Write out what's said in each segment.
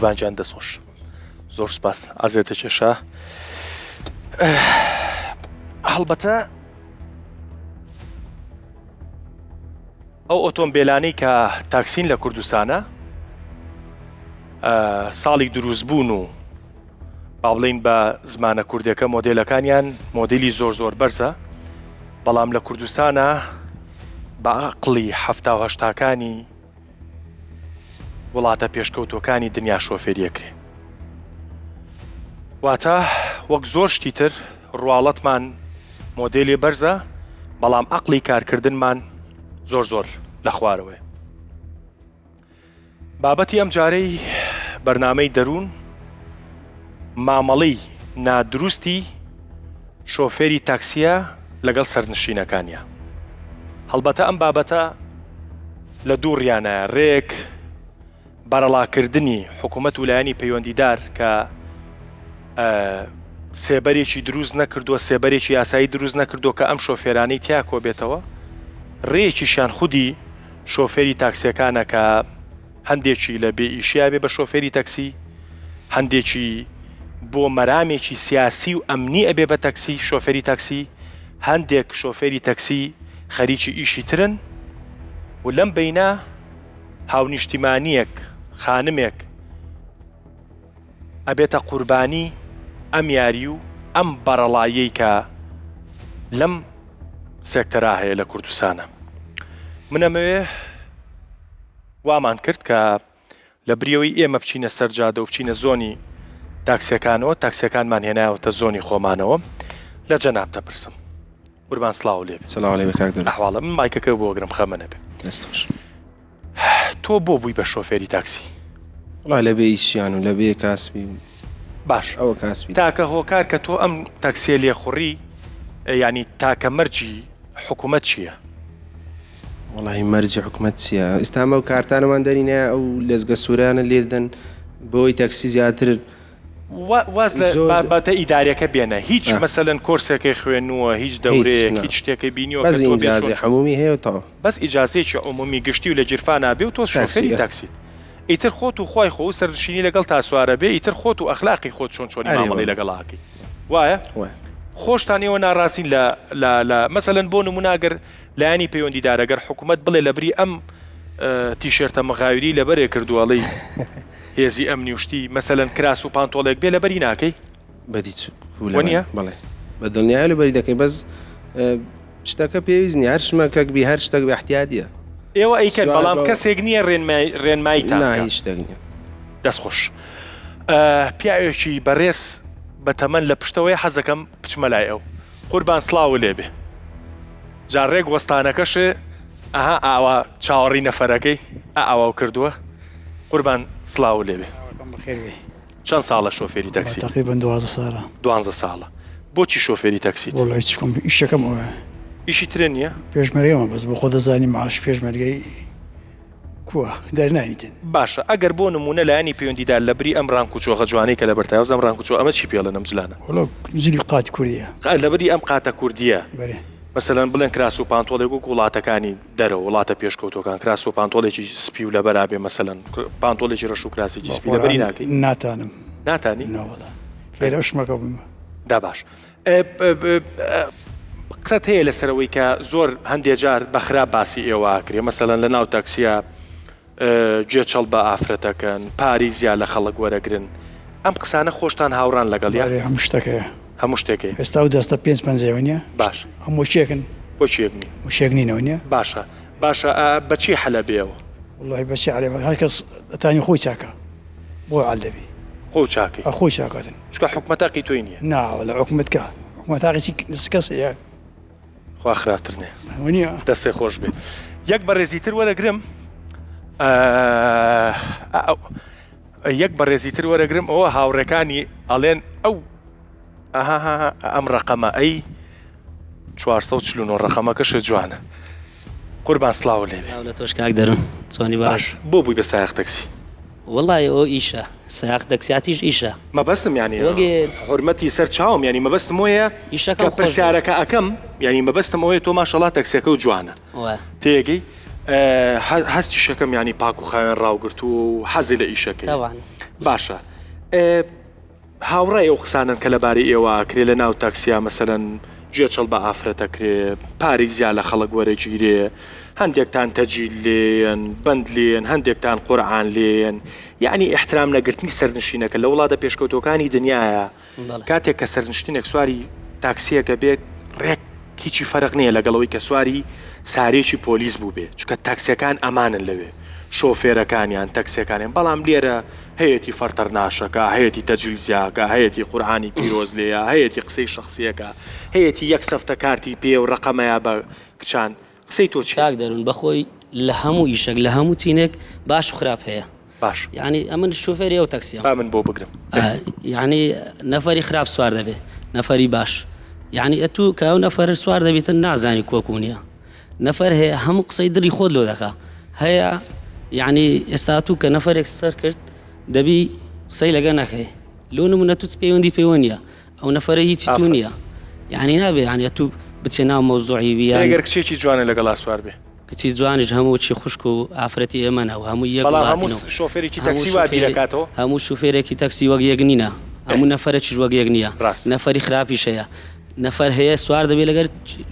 قوربان گیان دەست خۆش زۆر سپاس ئازێتە کێشا هەڵبەتە ئەو ئۆتۆمبیلانەی کە تاکسین لە کوردستانە ساڵی دروست بوون و با بڵین بە زمانە کوردەکە مۆدلەکانیان مۆدلی زۆر زۆر بەرزە بەڵام لە کوردستانە بە عقلی ه هەشتاکانی وڵاتە پێشکەوتووەکانی دنیا شۆفێری ئەکرێ. واتە وەک زۆر شتی تر ڕواڵەتمان مۆدێلێ بەرزە بەڵام عەقڵی کارکردنمان زۆر زۆر لە خوارەوەیە. بابەتی ئەم جارەی بەرنامەی دەروون مامەڵەی نادروستی شۆفێری تاکسیە لەگەڵ سەرنشینەکانیا. هەڵبەتە ئەم بابەتە لە دوو ڕیانایە، رێک بەرەڵاکردنی حکومەت و لایەنی پەیوەندیدار کە سێبەرێکی دروست نەکردووە، سێبەرێکی یاسایی دروست نەکردووە کە ئەم شۆفێرانەی تیا کۆبێتەوە، رێیەکیشیان خودی شۆفێری تاکسیەکانە کە هەندێکی لە بێ ئیشیا بێ بە شۆفێری تەکسی، هەندێکی بۆ مەرامێکی سیاسی و ئەمنی ئەبێ بە تەکسی شۆفێری تاکسی، هەندێک شۆفێری تەکسی خەریکی ئیشی ترن و لەم بەینە هاونیشتیمانییەک، خانمێک ئەبێتە قوربانی ئەم یاری و ئەم بەڕەڵاییەی کە لەم سێکتەرا هەیە لە کوردستانە. من ئەمەوێ وامان کرد کە لە بریەوەی ئێمە بچینە سەر جادە و بچینە زۆنی تاکسیەکانەوە تاکسیەکانمان هێنایەوەتە زۆنی خۆمانەوە لە جەناب دەپرسم قوربان سڵاو لێ بێ سڵاو لێ بێ کاک دەروون. ئەحواڵە من مایکەکە بۆ گرم خەمە نەبێ. دەست خۆش. تۆ بۆ بووی بە شۆفێری تاکسی؟ وەڵا لە بێ ئیشیان و لە بێ کاسبی و باش ئەوە کاسبی. تاکە هۆکار کە تۆ ئەم تاکسیە لێخوڕی یانی تاکە مەرجی حکومەت چییە؟ وەڵاهی مەرجی حکومەت چیە ئیستا ئەمە کارتانەمان دەرینە ئەو لەزگە سوورانە لێدەن بۆی تەکسی زیاتر واز لە بابەتە ئیدارەکە بێنە هیچ مەسەلەن کۆرسێکی خوێنووە هیچ دەورەیەک هیچ شتێکی بینیوە بەس ئیجازەی عمومی هەیە و تەواو بەس ئیجازەیەکی عمومی گشتی و لە گیرفانا بێ و تۆ شۆفێری تاکسیت ئیتر خۆت و خوای خۆ و سەرنشینی لەگەڵ تا سوارە بێ ئیتر خۆت و ئەخلاقی خۆت چۆن چۆنی مامەڵەی لەگەڵا ئەکەی وایە خۆشتان ئێوە ناڕازین لە لە لە مەسەلەن بۆ نمونە گەر لایەنی پەیوەندیدار ئەگەر حکومەت بڵێ لەبری ئەم تیشێرتە مغاویری لەبەرێ کردووە ئەڵێی هێزی ئەمنی و شتی مەسەلەن کراس و پانتۆڵێک بێ لەبەری ناکەی؟ بەدی چ وەنیە؟ بەڵێ بە دڵنیایی لەبەری دەکەی بەس شتەکە پێویست نیە هەر شمەکەک بی هەر شتێک بە احتیادیە. ئێوە ئەیکەن بەڵام کەسێک نییە ڕێنمایتان بکا. نا هیچ شتێک نییە. دەست خۆش. پیاوێکی بەڕێز بە تەمەن لە پشتەوەیە حەزەکەم بچمە لای ئەو. قوربان سڵاوو لێبێ جا ڕێک وەستانەکەش ئەها ئاوا چاوەڕی نەفەرەکەی ئاواو کردووە قوربان سڵاوو لێبێ چەند ساڵە شۆفێری تەکسی تقریبا دوازدە ساڵە دوانزە ساڵە بۆچی شۆفێری تەکسیت وەڵی چ بکەم ئیشەکەم ئەوەیە ئیشی ترێ نییە پێشمەرگەمە بەس بۆ خۆ دەزانی معاش پێشمەرگەی کوە دەرنانیتن. باشە ئەگەر بۆ نموونە لایەنی پەیوەندیدار لەبری ئەم ڕانک و چۆغە جوانەی کە لەبەرتایە وەزم ڕانک و چۆ ئەمە چی پێڵێن ئەم جلانە؟ وەڵا جلی قاتی کوردیە. لەبری ئەم قاتە کوردیە بەرێ. مەسەلەن بڵێن کراس و پانتۆڵێک وەک وڵاتەکانی دەرەوە وڵاتە پێشکەوتوەکان کراس و پانتۆڵێکی سپی و لەبەرا بێ مەسەلەن پانتۆڵێکی ڕەش و کراسێکی سپی لەبەری ناکەی؟ ناتانم. ناتانی؟ ناوەڵا فێرە ئەو شمەکە بوومە. دا باش قسەت هەیە لەسەر ئەوەی کە زۆر هەندێ جار بە خراپ باسی ئێوە ئەکرێ مەسەلەن لە ناو تاکسیە گێچەڵ بە ئافرەتەکەن پارەی زیا لە خەڵک وەرەگرن ئەم قسانە خۆشتان هاوڕان لەگەڵ یا هەموو شتەکەیە هەموو شتێکەیە ئێستا و دەستە پێنج پەنجەوە نییە باش هەموو شێکن بۆ چیەک نین وشێک نینەوە نییە باشە باشە بەچی حەلە بێەوە وڵی بەچی عەلێ هەر کەس ئەتانی خۆی چاکە بۆ عەل دەبی خۆ چاکەی خۆی چاکاتن چونکە حکومەت تاقی تۆی نیە. نا وەلا حکومەت کە حکومەت تاقی چی کەس هەیە. خوا خراپتر نیە. وەنیە. دەستێ خۆش بێ. یەک بەڕێزی تر وەرەگرم یەک بەڕێزی تر وەرەگرم ئەوە هاوڕێکانی ئەڵێن ئەو ئەها ئەم ڕقەمە ئەی 449 ڕقەمەکەشە جوانە. قوربان سڵاوت لێ بێ. سڵاو لە تۆش کاک دەرون چۆنی باش. باش بۆ بووی بە سایەق تەکسی؟ وەڵای ئەوە ئیشە سایەق تەکسیاتیش ئیشە. مەبەستم یانی حورمەتی سەر چاوم یانی مەبەستم ئەوەیە ئیشەکەم کە پرسیارەکە ئەکەم یانی مەبەستم ئەوەیە تۆ ماشەڵا تەکسیەکە و جوانە تێگەی هەستیشەکەم یانی پاک و خاوێن ڕاوگرتووە و حەزی لە ئیشەکەی. باشە هاوڕای ئەو قسانەن کە لەبارەی ئێوە ئەکرێ لە ناو تاکسیا مەسەلەن گێچەڵ بە ئافرەت ئەکرێ پارەی زیا لە خەڵک وەرەگیرێ هەندێکتان تەجیل لێیەن بەند لێن هەندێکتان قورعان لێیەن یعنی ئیحترام نەگرتنی سەرنشینەکە لە وڵاتە پێشکەوتوەکانی دنیاە کاتێک کە سەرنشتنێک سواری تاکسیەکە بێت ڕێک هیچی فەرق نییە لەگەڵ ئەوەی کە سواری سارێکی پۆلیس بووبێ چونکە تاکسیەکان ئەمانن لەوێ شۆفێرەکانیان تەکسیەکانیان بەڵام لێرە هەیەتی فەرتەرناشەکە هەیەتی تەجیل زیاکە هەیەتی قورئانی پیرۆز لێیە هەیەتی قسەی شەخسیەکە هەیەتی یەک سەفتە کارتی پێ و ڕەقەمەیە بە کچان قسەی تۆ چیە؟ کاک دەروون بەخۆی لە هەموو ئیشەک لە هەموو چینێک باش و خراپ هەیە باش یعنی ئەمن شوفێری ئەو تەکسیەم با من بۆ بگرم یعنی نەفەری خراپ سوار دەبێ نەفەری باش یعنی ئەتوو کە ئەو نەفەر سوار دەبیتن نازانی کۆکو نییە نەفەر هەیە هەموو قسەی دڵی خۆت لۆ دەکا هەیە یعنی ئێستا تو کە نەفەرێک سەر کرد دەبی قسەی لەگە نەکەی لۆ نمونە تو چ پەیوەندی پێوە نییە ئەو نەفەرە هیچی تو نییە یعنی نابێ یعنی تو بچێ ناو مەوزوعی بیان ئەگەر کچێکی جوانە لەگەڵا سوار بێ کچی جوانیش هەموو چی خوشک و ئافرەتی ئێمەنە و هەموو یەک بەڵام هەموو شۆفێرێکی تەکسی وا بیرەکاتەوە. هەموو شوفێرێکی تەکسی وەک یەک نینە هەموو نەفەرێکیش وەک یەک نییە ڕاستە. نەفەری خراپیش هەیە نەفەر هەیە سوار دەبێ لەگەر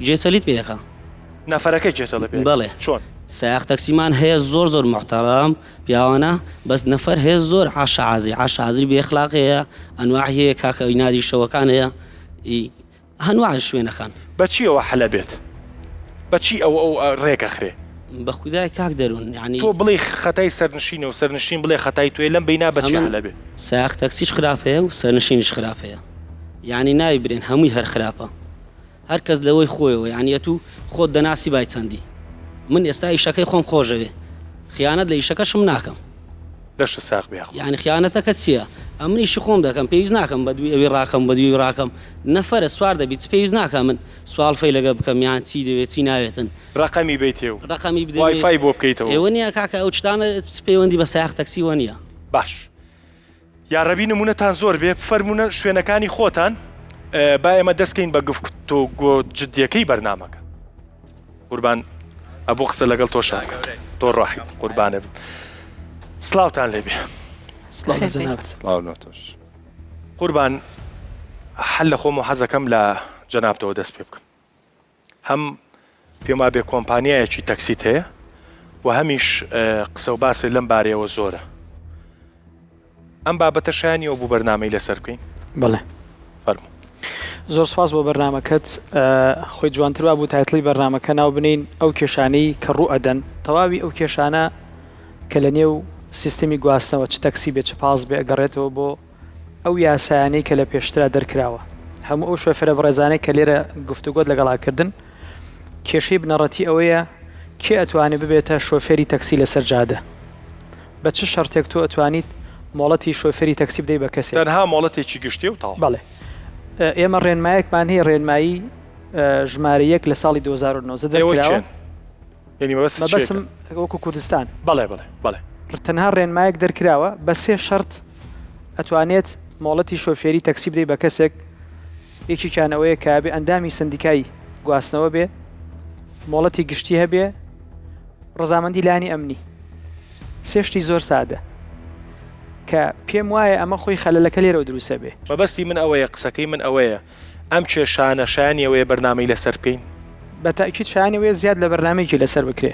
گێچەلیت پێ دەکا. نەفەرەکە گێچەڵی پێ بەڵێ چۆن؟ سایەق تەکسیمان هەیە زۆر زۆر موحتەڕەم پیاوانە بەس نەفەر هەیە زۆر عاشە عازری عاشە عازری بێ ئەخلاق هەیە ئەنواعی هەیە کاکە ئینادی شەوەکان هەیە ئی هەنوان شوێنەکان. بە چیەوە حەلە بێت؟ بە چی ئەو ئەو ڕێک ئەخرێ؟ بە خودای کاک دەروون یانی. تۆ بڵێی خەتای سەرنشینە و سەرنشین بڵێ خەتای تۆیە لەم بەینا بە چی ئەمن حەلە بێ؟ سایەق تەکسیش خراپ هەیە و سەرنشینیش خراپ هەیە یانی ناوی برێن هەمووی هەر خراپە هەر کەس لەوەی خۆیەوە یانی ئەتوو خۆت دەناسی بای چەندی من ئێستا ئیشەکەی خۆم خۆشەوێ خیانەت لە ئیشەکەشم ناکەم. لەشت ساغ بێ یاخوا. یانی خیانەتەکە چیە؟ ئەمن ئیشی خۆم دەکەم پێویست ناکەم بە دووی ئەوی ڕاکەم بە دووی ڕاکەم نەفەرە سوار دەبی چ پێویست ناکا من سواڵفەی لەگە بکەم یان چی دەوێ چی ناوێتن. ڕەقەمی بەیتێ و ڕەقەمی بدەمێ وای فای بۆ بکەیتەوە و. ئێوە نیە کاکە ئەو شتانە چ پەیوەندی بە سایەق تەکسیوە نیە. باش یاڕەبی نمونەتان زۆر بێ فەرمونە شوێنەکانی خۆتان با ئێمە دەست کەین بە گفتوگۆ جدیەکەی بەرنامەکە. قوربان ئەبوو قسە لەگەڵ تۆشا تۆ ڕۆحی قوربانە بم سڵاوتان لێبێ سڵاو لە جەنابت. سڵاو لە تۆش. قوربان حەل لە خۆم و حەزەکەم لە جەنابتەوە دەست پێ بکەم هەم پێم وابێ کۆمپانیایەکی تەکسیت هەیە و هەمیش قسە و باسی لەم بارەیەوە زۆرە ئەم بابەتە شایانی ئەوە بوو بەرنامەی لەسەر بکەین؟ بەڵێ. فەرموو. زۆر سوپاس بۆ بەرنامەکەت. خۆی جوانتر وابوو title ی بەرنامەکە ناو بنێین ئەو کێشانەی کە ڕوو ئەدەن. تەواوی ئەو کێشانە کە لە نێو سیستمی گواستنەوە چ تەکسی بێ چ پاس بێ ئەگەڕێتەوە بۆ ئەو یاسایانەی کە لە پێشترا دەرکراوە. هەموو ئەو شۆفێرە بەڕێزانەی کە لێرە گفتوگۆت لەگەڵا کردن کێشەی بنەڕەتی ئەوەیە کێ ئەتوانێ ببێتە شۆفێری تەکسی لەسەر جادە؟ بە چ شەرتێک تۆ ئەتوانیت مۆڵەتی شۆفێری تەکسی بدەی بە کەسێک؟ تەنها مۆڵەتێکی گشتیە و تەواو. بەڵێ. ئێمە ڕێنمایەکمان هەیە ڕێنمایی ژمارە یەک لە ساڵی 2019 ئێوە دەرکراوە. کێن؟ یەنی مەبەستت چییە؟ مەبەستم وەکو کوردستان. بەڵێ بەڵێ بەڵێ. تەنها ڕێنمایەک دەرکراوە بە سێ شەرت ئەتوانێت مۆڵەتی شۆفێری تەکسی بدەی بە کەسێک، یەکێکیان ئەوەیە کە ئەبێ ئەندامی سەندیکای گواستنەوە بێ، مۆڵەتی گشتی هەبێ، ڕەزامەندی لایەنی ئەمنی. سێ شتی زۆر سادە کە پێم وایە ئەمە خۆی خەلەلەکە لێرەوە دروست ئەبێ. مەبەستی من ئەوەیە، قسەکەی من ئەوەیە ئەم کێشانە شایانی ئەوەیە بەرنامەی لەسەر بکەین؟ بە تەئکید شایانی ئەوەیە زیاد لە بەرنامەیەکی لەسەر بکرێ.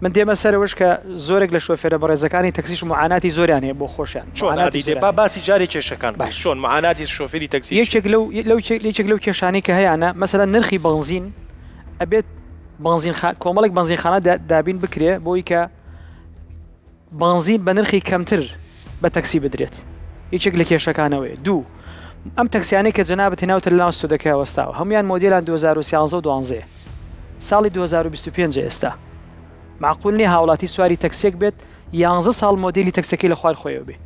من دێمە سەر ئەوەش کە زۆرێک لە شۆفێرە بەڕێزەکانی تەکسیش موعاناتی زۆریان هەیە بۆ خۆشیان. چۆن موعاناتی ئادی دێ زۆریان با هەیە. باسی جارێ کێشەکان بکەین. باش. چۆن موعاناتی شۆفێری تەکسی چییە؟ یەکێک لەو لەو یەکێک لەو کێشانەی کە هەیانە مەسەلەن نرخی بەنزین ئەبێت بەنزینخا کۆمەڵێک بەنزینخانە دابین بکرێ بۆی کە بەنزین بە نرخی کەمتر بە تەکسی بدرێت یەکێک لە کێشەکانەوەی دوو ئەم تەکسیانەی کە جەنابت هێناوتە لەناو ستۆدەکە وەستاوە هەمویان مۆدێلان 2013 و 12 ساڵی 2025 ئێستا معقول نیە هاوڵاتی سواری تەکسیەک بێت یانزە ساڵ مۆدێلی تەکسەکەی لە خوار خۆیەوە بێ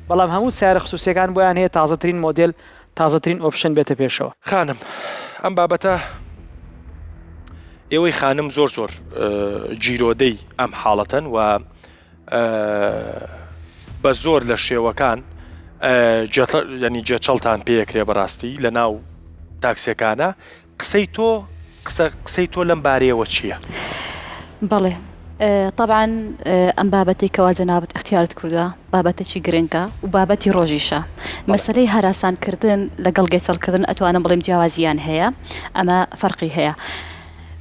بەڵام هەموو سیارە خسوسیەکان بۆیان هەیە تازەترین مۆدێل تازەترین option بێتە پێشەوە. خانم ئەم بابەتە ئێوەی خانم زۆر زۆر گیرۆدەی ئەم حاڵەتەن و بە زۆر لە شێوەکان ینی جێچەڵتان پێکرێ بەڕاستی لە ناو تاکسیەکانە قسەی تۆ قسە قسەی تۆ لەم بارەیەوە چییە؟ بەڵێ. تەبعەن ئەم بابەتەی کەوا جەنابت ئیختیارت کردوە بابەتەکی گرنگە و بابەتی ڕۆژیشە. مەسەلەی هەراسان کردن لەگەڵ گێچەڵ کردن ئەتوانم بڵێم جیاوازیان هەیە ئەمە فەرقی هەیە.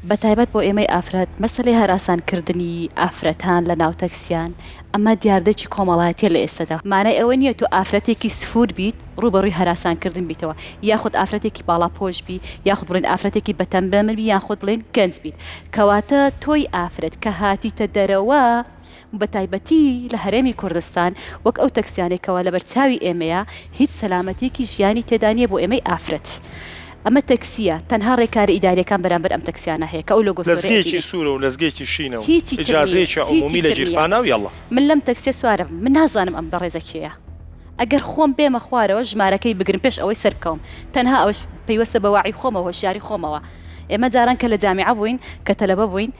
بە تایبەت بۆ ئێمەی ئافرەت مەسەلەی هەراسان کردنی ئافرەتان لە ناو تەکسیان ئەمە دیاردەکی کۆمەڵایەتیە لە ئێستەدا. مانای ئەوە نیە تۆ ئافرەتێکی سفور بیت ڕووبەڕووی هەراسان کردن بیتەوە یاخود ئافرەتێکی باڵاپۆش بی یاخود بڵێین ئافرەتێکی بەتەمبەمل بی یاخود بڵێین گەنج بیت کەواتە تۆی ئافرەت کە هاتیتە دەرەوە بەتایبەتی لە هەرێمی کوردستان وەک ئەو تەکسیانەی کەوا لەبەر چاوی ئێمەیە هیچ سەلامەتیەکی ژیانی تێدا نیە بۆ ئێمەی ئافرەت ئەمە تەکسیە تەنها ڕێکارە ئیداریەکان بەرامبەر ئەم تەکسیانە هەیە کە ئەو لۆگۆ سۆرەی لەزگەیەکی ئەبینی سوورە و لەزگەیەکی شینە و هیچی تر نیە ئیجازەیەکی هیچی عمومی لە تر نیە گیرفانە و یەڵا. من لەم تەکسیە سوارەبم من نازانم ئەم بەڕێزە کێیە ئەگەر خۆم بێمە خوارەوە ژمارەکەی بگرم پێش ئەوەی سەربکەوم تەنها ئەوەش پەیوەستە بە وەعی خۆمەوە هۆشیاری خۆمەوە ئێمە جاران کە لە جامیعە بووین کە تەلەبە بووین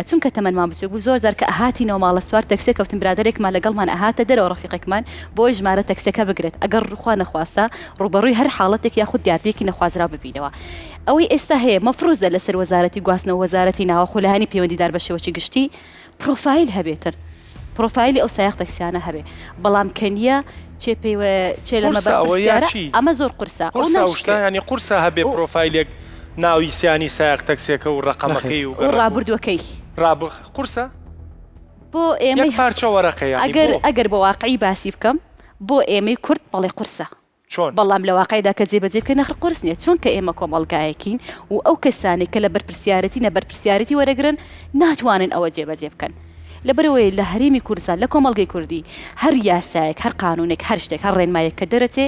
چونکە تەمەنمان بچوک بوو زۆر جار کە ئەهاتینەوە ماڵە سوار تەکسێ کەوتین برادەرێکمان لەگەڵمان ئەهاتە دەرەوە ڕەفیقێکمان بۆی ژمارە تەکسەکە بگرێت ئەگەر خوا نەخواستە ڕووبەڕووی هەر حاڵەتێک یاخود دیاردەیەکی نەخوازراو ببینەوە ئەوەی ئێستا هەیە مەفروزە لەسەر وەزارەتی گواستنەوە وەزارەتی ناوەخۆ لایەنی پەیوەندیدار بە شێوەکی گشتی پرۆفایل هەبێتن پرۆفایلی ئەو سایەق تەکسیانە هەبێ بەڵام کە نییە چێ پەیوە چێ لەمە قورسە ئەوە یا بەرپرسیارە چی؟ ئەمە زۆر قورسە ئەو قورسە ئەو شتە ناشکرێ یانی قورسە هەبێ و پرۆفایلێک ناوی سیانی سایەق تەکسێکە و نەخێر ڕەقەمەکەی و و گەڕەک و ڕابردووەکەی. ڕاب قورسە؟ بۆ یەک ئێمەی پارچە وەرەقە یانی ئەگەر بۆ؟ ئەگەر بە واقعی باسی بکەم بۆ ئێمەی کورد بەڵێ قورسە چۆن؟ بەڵام لە واقعدا کە جێبەجێ بکەین نەخر قورس نییە، چونکە ئێمە کۆمەڵگایەکین و ئەو کەسانەی کە لە بەرپرسیارەتی نە بەرپرسیارێتی وەرەگرن ناتوانن ئەوە جێبەجێ بکەن. لەبەرئەوەی لە هەرێمی کوردستان لە کۆمەڵگەی کوردی هەر یاسایەک، هەر قانونێک، هەر شتێک، هەر ڕێنمایەک کە دەرەچێ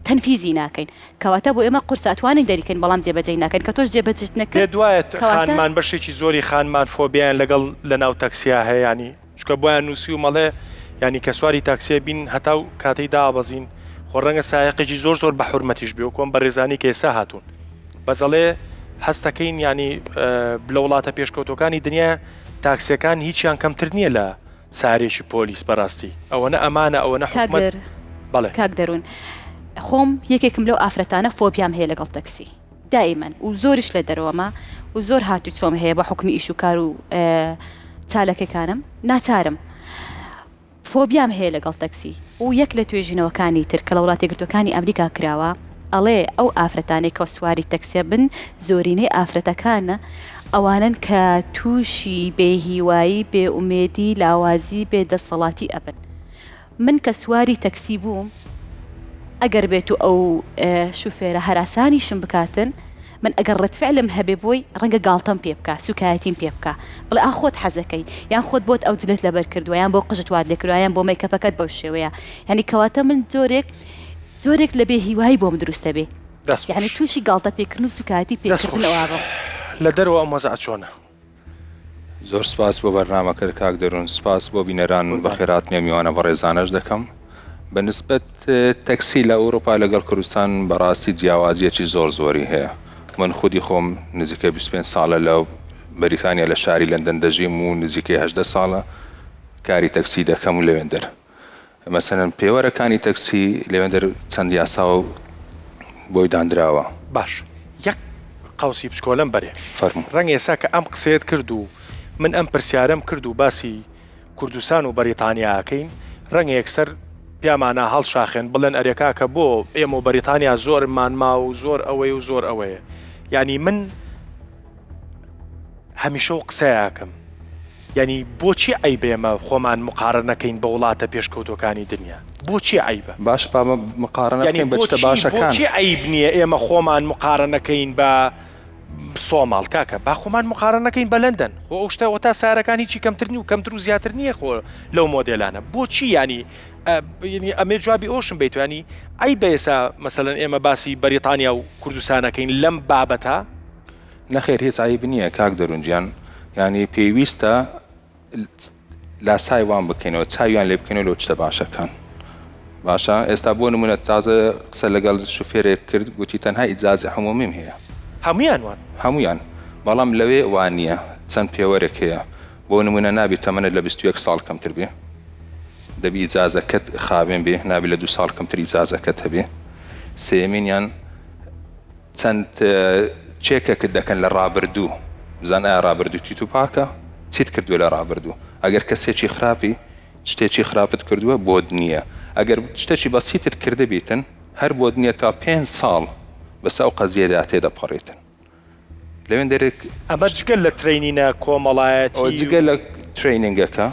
تەنفیزی ناکەین. کەواتە بۆ ئێمە قورسە ئەتوانین دەریکەین بەڵام جێبەجێی ناکەین. کە تۆش جێبەجێت نەکرد پێت وایە کەواتە. خانمان بەشێکی زۆری خانمان فۆبیایان لەگەڵ لەناو تەکسیا هەیە یانی چونکە بۆیان نووسیوم ئەڵێ یانی کە سواری تاکسیە بین هەتاو کاتەی دابەزین خۆ ڕەنگە سایەقێکی زۆر زۆر بە حورمەتیش بێ وەکو ئەم بەڕێزانی کە ئێستا هاتوون بەس ئەڵێ هەستەکەین یانی لە وڵاتە پێشکەوتوەکانی دنیا تاکسیەکان هیچیان کەمتر نییە لە سارێکی پۆلیس بەڕاستی ئەوەنە ئەمانە ئەوەنە حکومەت کاک بەڵێ کاک دەروون خۆم یەکێکم لەو ئافرەتانە فۆبیام هەیە لەگەڵ تەکسی دائیمەن و زۆریش لە دەرەوەمە و زۆر هاتوچۆم هەیە بە حوکمی ئیش و کار و چاالەکەکانم ناچارم فۆبیام هەیە لەگەڵ تەکسی و یەک لە توێژینەوەکانی تر کە لە وڵاتە یەکگرتووەکانی ئەمریکا کراوە ئەڵێ ئەو ئافرەتانەی کە سواری تەکسیە بن زۆرینەی ئافرەتەکان ئەوانەن کە تووشی بێهیوایی بێئومێدی لاوازی بێ دەسەڵاتی ئەبن من کە سواری تەکسی بووم ئەگەر بێتو ئەو شوفێرە هەراسانیشم بکاتن من ئەگەر ڕەد فعلم هەبێ بۆی ڕەنگە گاڵتەم پێ بکا سوکایەتیم پێ بکا بڵێ ئا خۆت حەزەکەی یان خۆت بۆت ئەو جلەت لەبەر کردووە یان بۆ قژت وات لێ کردووە یان بۆ مەیکەپەکەت بەو شێوەیە یانی کەواتە من جۆرێک جۆرێک لە بێ هیوایی بۆم دروست دەبێ دەست یانی خۆش. تووشی گاڵتە پێکردن و سوکایەتی دەست پێکردن خۆش. ئەوابم. لە دەرەوە ئەم وەزعە چۆنە؟ زۆر سپاس بۆ بەرنامەکەت کاک دەروون، سپاس بۆ بینەران و قوربانت. بەخێرهاتنی ئەم میوانە بەڕێزانەش دەکەم. بە نسبەت تەکسی لە ئەوروپا لەگەڵ کوردستان بەڕاستی جیاوازییەکی زۆر زۆری هەیە. من خودی خۆم نزیکەی 25 ساڵە لە بەریتانیا لە شاری لەندەن دەژیم و نزیکەی 18 ساڵە کاری تەکسی دەکەم و لەوێندەر مەسەلەن پێوەرەکانی تەکسی لەوێندەر چەند یاسا و بۆی داندراوە. باش یەک قەوسی بچکۆلەم بەرێ. فەرموو. ڕەنگە ئێستا کە ئەم قسەیەت کرد و من ئەم پرسیارەم کرد و باسی کوردستان و بەریتانیا ئەکەین ڕەنگە یەکسەر پیامانا هەڵشاخێن بڵێن ئەرێ کاکە بۆ ئێمە و بەریتانیا زۆرمان ماوە و زۆر ئەوەیە و زۆر ئەوەیە یانی من هەمیشە و قسەیەکەم یانی بۆچی عەیبە ئێمە خۆمان مقارەنەکەین بە وڵاتە پێشکەوتوەکانی دنیا بۆچی عەیبە؟ باشە با مقارەنە یانی بکەین بە شتە بۆچی باشەکان. بۆچی عەیب نییە ئێمە خۆمان مقارەنەکەین بە سۆماڵ کاکە با خۆمان مقارەنەکەین بە لەندەن خۆ ئەو شتە وەتا سارەکان هیچی کەمتر نی و کەمتر و زیاتر نییە خۆ لەو مۆدێلانە بۆچی یانی ئەمێ جوابی ئەوشم بیت ینی عەیبە ئێسا مەسەلەن ئێمە باسی بەریتانیا و کوردستانەکەین لەم بابەتە؟ نەخێر هیچ عەیب نییە کاک دەروون گیان یانی پێویستە لاسای وان بکەینەوە چاویان لێ بکەینەوە لەو شتە باشەکان باشە ئێستا بۆ نمونە تازە قسە لەگەڵ شوفێرێک کرد گوتی تەنها ئیجازی عمومیم هەیە هەمویان وان هەمویان بەڵام لەوێ وان نییە چەند پێوەرێک هەیە بۆ نمونە نابی تەمەنت لە 21 ساڵ کەمتر بێ دەبی ئیجازەکەت خاوێن بێ نابی لە دو ساڵ کەمتر ئیجازەکەت هەبێ سێمینیان چەند چێکەکت دەکەن لە ڕابردوو بزان ئایا ڕابردووتی تو پاکە؟ چیت کردووە لە ڕابردوو ئەگەر کەسێکی خراپی شتێکی خراپت کردووە بۆت نییە ئەگەر شتێکی بەسیتت کردبیتن هەر بۆت نییە تا پێنج ساڵ بەسە ئەو قەزیەدا تێدەپەڕیتن لەوێندەرێ ئەمە جگە لە training ە کۆمەڵایەتی و. جگە لە training ەکە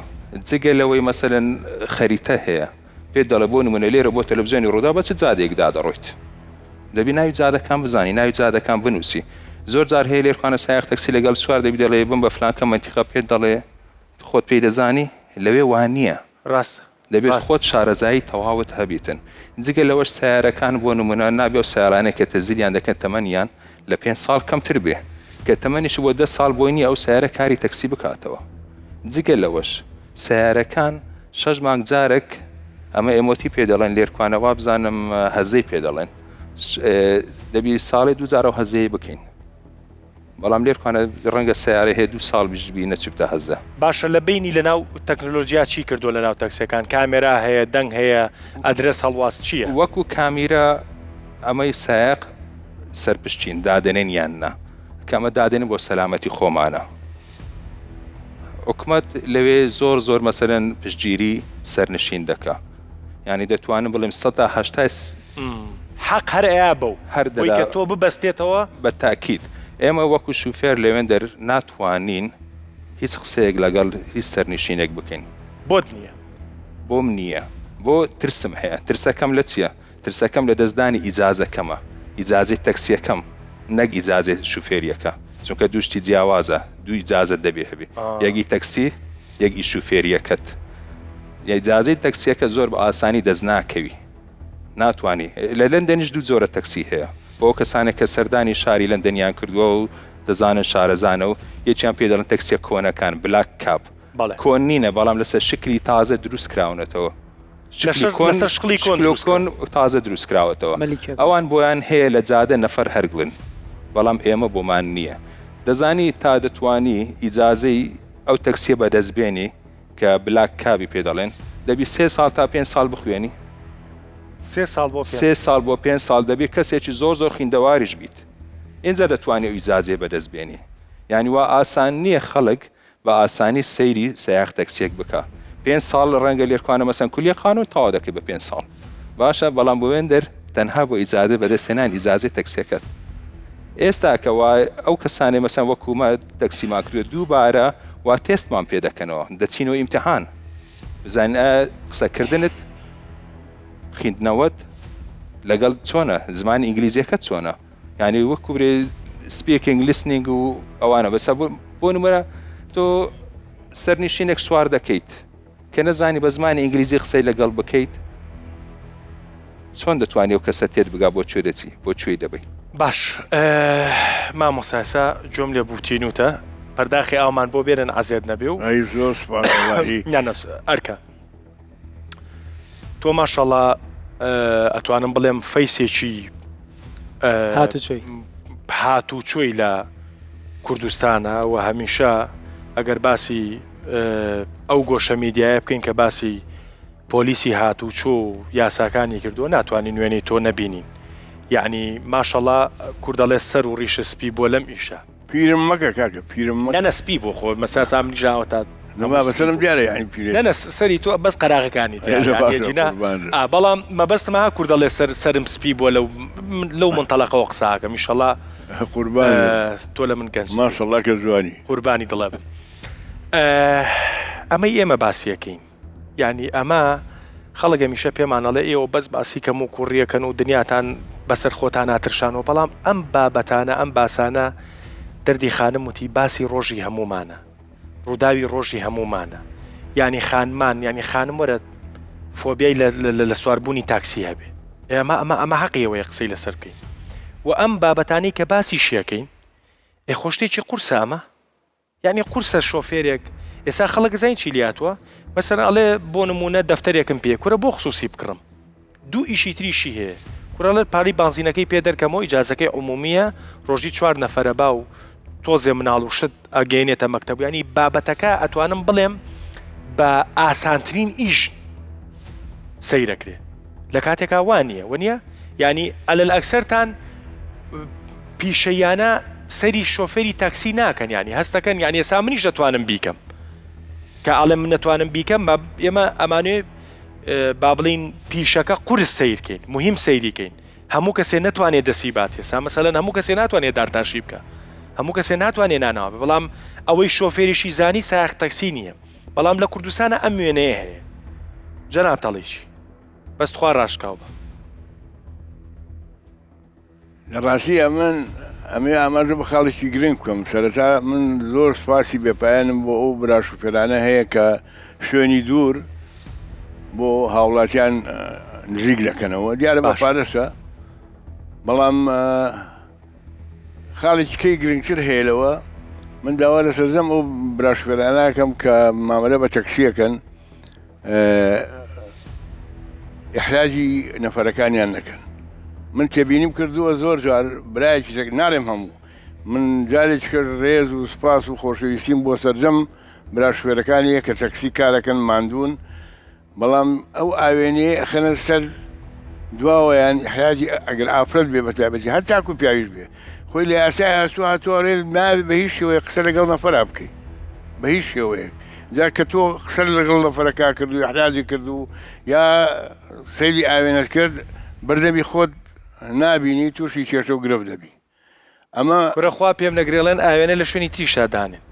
جگە لەوەی مەسەلەن خەریتە هەیە پێت دەڵێ بۆ نمونە لێرە بۆ تەلەفزیۆنی ڕووداو بە چ جادەیەکدا دەڕۆیت دەبی ناوی جادەکان بزانی ناوی جادەکان بنووسی زۆر جار هەیە لێرخوانە سایەق تەکسی لەگەڵ سوار دەبی دەڵێ بم بە فلانکە مەنتیقە پێت دەڵێ خۆت پێی دەزانی لەوێ وانییە ڕاستە. دەبێت خۆت شارەزایی تەواوت هەبیتن. جگە لەوەش سەیارەکان بۆ نمونە نابێ ئەو سەیارانەی کە تەزیلیان دەکەن تەمەنیان لە پێنج ساڵ کەمتر بێ کە تەمەنیشی بۆ دە ساڵ بۆی نیە ئەو سەیارە کاری تەکسی بکاتەوە. جگە لەوەش سەیارەکان شەش مانگ جارێک ئەمە MOT پێ دەڵێن لێرکوانە وابزانم هەزەی پێ دەڵێن دەبی ساڵێ دووجار ئەو هەزەیە بکەین. بەڵام لێرکانە ڕەنگە سەیارە هەیە دوو ساڵ بیش بی نەچبتە هەزە. باشە لە بەینی لەناو تەکنۆلۆجیا چی کردوە لەناو تەکسیەکان کامێرا هەیە دەنگ هەیە ئەدرەس هەڵواس چیە؟ وەکو کامیرا ئەمەی سایەق سەرپشتین دادەنێن یان نا کە ئەمە دادەنێن بۆ سەلامەتی خۆمانە حکومەت لەوێ زۆر زۆر مەسەلەن پشتگیری سەرنشین دەکا یانی دەتوانم بڵێم سەتا هەشتای حەق هەر ئەیا بەو هەر بۆی دەدا کە تۆ ببەستێتەوە. بە تاکید ئێمە وەکو شوفێر لەوێندەر ناتوانین هیچ قسەیەک لەگەڵ هیچ سەرنشینێک بکەین. بۆت نییە؟ بۆم نییە. بۆ ترسم هەیە. ترسەکەم لە چییە؟ ترسەکەم لە دەستدانی ئیجازەکەمە، ئیجازەی تەکسییەکەم نەک ئیجازەی شوفێرییەکە، چونکە دوو شتی جیاوازە، دوو ئیجازەت دەبێ هەبێ، یەک ئی تەکسی، یەک ئی شوفێرییەکەت. ئیجازەی تەکسییەکە زۆر بە ئاسانی دەست ناکەوی. ناتوانی. لە لەندەنیش دوو جۆرە تەکسی هەیە. بۆ ئەو کەسانەی کە سەردانی شاری لەندەنیان کردووە و دەزانن شارەزانە و یەکیان پێی دەڵێن تەکسیە کۆنەکان، black cab. کۆن نینە بەڵام لەسەر شکلی تازە دروست کراونەتەوە. شکلی کۆن لەسەر شکلی کۆن شکل کۆن تازە دروست کراوەتەوە. ئەوان بۆیان هەیە لە جادە نەفەر هەرگڵن بەڵام ئێمە بۆمان نییە. دەزانی تا دەتوانی ئیجازەی ئەو تەکسیە بەدەست بێنی کە black cab ی پێ دەڵێن دەبی سێ ساڵ تا پێنج ساڵ بخوێنی. سێ ساڵ بۆ پێنج. سێ ساڵ بۆ پێنج ساڵ دەبی کەسێکی زۆر زۆر خیندەواریش بیت ئینجا دەتوانی ئەو ئیجازەیە بەدەست بێنی یانی وا ئاسان نییە خەڵک بە ئاسانی سەیری سەیاق تەکسیەک بکا پێنج ساڵ ڕەنگە لێرکوانە مەسەن کولیە قانون تەواو دەکەی بە پێنج ساڵ باشە بەڵام بۆ وێندەر تەنها بۆ ئیجازە بەدەست هێنان ئیجازەی تەکسیەکەت ئێستا کە وا ئەو کەسانەی مەسەن وەکو مە تەکسیمان کردوە دووبارە وا تێستمان پێ دەکەنەوە دەچینەوە ئیمتحان بزانین ئایا قسەکردنت خیندنەوەت لەگەڵ چۆنە زمانی ئینگلیزیەکەت چۆنە یعنی وەکو برێ speaking listening و ئەوانە بەسە بۆ نمرە تۆ سەرنشینێک سوار دەکەیت کە نەزانی بە زمانی ئینگلیزی قسەی لەگەڵ بکەیت چۆن دەتوانی ئەو کەسە تێت بگا بۆ کوێ دەچی بۆ کوێی دەبەی. باش مامۆستا ئێستا گوێم لێ بوو تینوتە پەرداخی ئاومان بۆ بێنن عەزێت نەبێ و ئەی زۆر سوپاس وەڵاهی. نا نا ئەرکە تۆ ماشەڵا ئەتوانم بڵێم فەیسێکی هاتوچۆی هاتوچۆی لە کوردستانە و هەمیشە ئەگەر باسی ئەو گۆشە میدیایە بکەین کە باسی پۆلیسی هاتوچۆ و یاساکانی کردووە ناتوانین وێنەی تۆ نەبینین یعنی ماشەڵا کوردەڵێ سەر و ڕیشە سپی بۆ لەم ئیشە پیرم مەکە کاکە پیرم مەکە. نەنە سپی بۆ خۆ مەسا سا منیش ئاوە تا نە بابە سەرم دیارە یانی پیرێ. نەنە سەری تۆ بەس قەراغەکانی تیایە ئێ یانی باشە ئەگینا قوربان. ئا بەڵام مەبەستم ها کورد دەڵێ سەر سەرم سپی بووە لەو من لەو مونتەلەقەوە قسە ئەکەم ئیشەڵا قوربان تۆ لە من گەنجتری. ماشەڵا کە جوانی. قوربانی دڵە بم. ئەمەی ئێمە باسی ئەکەین یانی ئەمە خەڵک هەمیشە پێمان ئەڵێ ئێوە بەس باسی کەم و کوڕیەکەن و دنیاتان بەسەر خۆتانا ترشانەوە بەڵام ئەم بابەتانە ئەم باسانە دەردی خانم وتی باسی ڕۆژی هەموومانە ڕووداوی ڕۆژی هەموومانە یانی خانمان یانی خانم وەرە فۆبیای لە سواربوونی تاکسی هەبێ ئێمە ئەمە ئەمە حەقی ئەوەیە قسەی لەسەر بکەین و ئەم بابەتانی کە باسی شیەکەین ئێ خۆشتێکی قورسە ئەمە یانی قورسە شۆفێرێک ئێستا خەڵک زانی چی لاتوە مەسەن ئەڵێ بۆ نمونە دەفتەرێکم پێ کورە بۆ خصوصی بکڕم دوو ئیشی تریشی هەیە کورە ئەڵێ پارەی بانزینەکەی پێ دەرکەمەوە ئیجازەکەی عمومیە ڕۆژی چوار نەفەرە با و تۆزێ مناڵ و شت ئەگەینێتە مەکتەب ینی بابەتەکە ئەتوانم بڵێم بە ئاسانترین ئیش سەیرەکرێ لە کاتێکا وا نییە وە نییە یعنی ئەلەل ئەکسەرتان پیشەییانە سەیری شۆفێری تاکسی ناکەن یانی هەستەکەن یانی ئێستا منیش دەتوانم بیکەم. کە ئەڵێم من نەتوانم بیکەم با ئێمە ئەمانێ با بڵین پیشەکە قورس سیرکەین مهم سەیریکەین هەموو کەسێ نەتوانێت دەسی باتێ سا مەسەلەن هەموو کەسێ ناتوانێت دارتاشی بکە هەموو کەسێ ناتوانێت نانەوە بێ بەڵام ئەوەی شۆفێریشی زانی سایەق تەکسی نییە بەڵام لە کوردستانە ئەم وێنەیە هەیە جەناب تەڵیچی بەس تخوا ڕاشکاو بە. لە ڕاستیا من ئەمەوێ ئاماژە بە خاڵێکی گرنگ بکەم سەرەتا من زۆر سوپاسی بێپایانم بۆ ئەو برا شوفێرانە هەیە کە شوێنی دوور بۆ هاوڵاتیان نزیک دەکەنەوە دیارە بە پارەشە بەڵام خاڵێکی کەی گرنگتر هەیە لەوە من داوا لە سەرجەم ئەو برا شوفێرانەکەم کە مامەلە بە تەکسیەکەن ئیحراجی نەفەرەکانیان نەکەن من تێبینیم کردووە زۆر جار برایەکی تەک ناڵێم هەموو من جارێکی کرد ڕێز و سپاس و خۆشەویستیم بۆ سەرجەم برا شوێرەکانی کە تەکسی کارەکەن ماندوون بەڵام ئەو ئاوێنەیە ئەخەنە سەر دواوەیان ئیحراجی ئەگەر ئافرەت بێ بەتایبەتی هەر تاکو پیاویش بێ خۆی لە یاسای هاتووە هاتووە ڕێ نابێ بە هیچ شێوەیەک قسە لەگەڵ نەفەرا بکەی بە هیچ شێوەیەک جا کە تۆ قسە لەگەڵ نەفەرەکە کرد و ئیحراجی کرد و یا سەیری ئاوێنەت کرد بەردەمی خۆت نابینی تووشی کێشە و گرفت دەبی ئەمە کورە خوا پێم نەگرێ ڵێن ئاوێنە لە شوێنی تریشا دانێن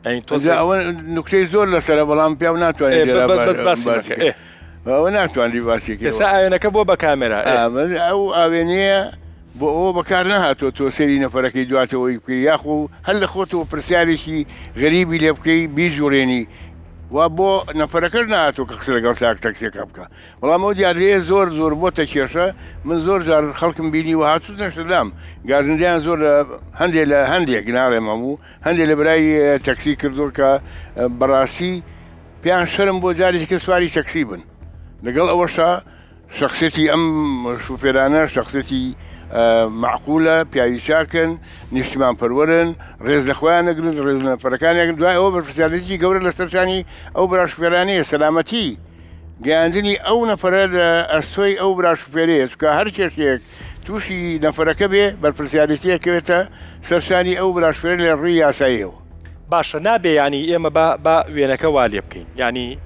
یانی تۆ جا ئەوە نوکتەی زۆر لەسەرە بەڵام پیاو ناتوانێت لێرە بەس باسی مەکە ئێ ئەوە ناتوانری باسی کەی ئێستا ئاوێنەکە بووە بە کامێرا ئێ ئەو ئاوێنەیە بۆ ئەوە بەکار نەهاتووە تۆ سەیری نەفەرەکەی دواتەوەی بکەی یاخو هەر لە خۆتەوە پرسیارێکی غەریبی لێ بکەی بیجوڵێنی وا بۆ نەفەرەکەش نەهاتووە کە قسە لەگەڵ ساک تەکسیەکە بکە بەڵام ئەو دیاردەیە زۆر زۆر بۆتە کێشە من زۆر جار خەڵکم بینی و هاتوونەشە لام گازندیان زۆر لە هەندێک لە هەندێک ناڵێم هەموو هەندێک لە برای تەکسی کردووە کە بەڕاستی پێیان شەرم بۆ جارێکی کە سواری تەکسی بن لەگەڵ ئەوەشا شەخسیەتی ئەم شوفێرانە شەخسیەتی مەعقولە، پیاوی چاکن، نیشتیمان پەروەرن، ڕێز لە خۆیان ئەگرن، ڕێز لە نەفەرەکانیان ئەگرن، دوای ئەوە بەرپرسیارێتی گەورە لەسەر شانی ئەو برا شوفێرانەیە، سەلامەتی گەیاندنی ئەو نەفەرە لە ئەستۆی ئەو برا شوفێرەیە، چونکە هەر کێشەیەک تووشی نەفەرەکە بێ بەرپرسیارێتی ئەکەوێتە سەر شانی ئەو برا شوفێرە لە ڕووی یاساییەوە. باشە نابێ یانی ئێمە با با وێنەکە وا لێ بکەین یانی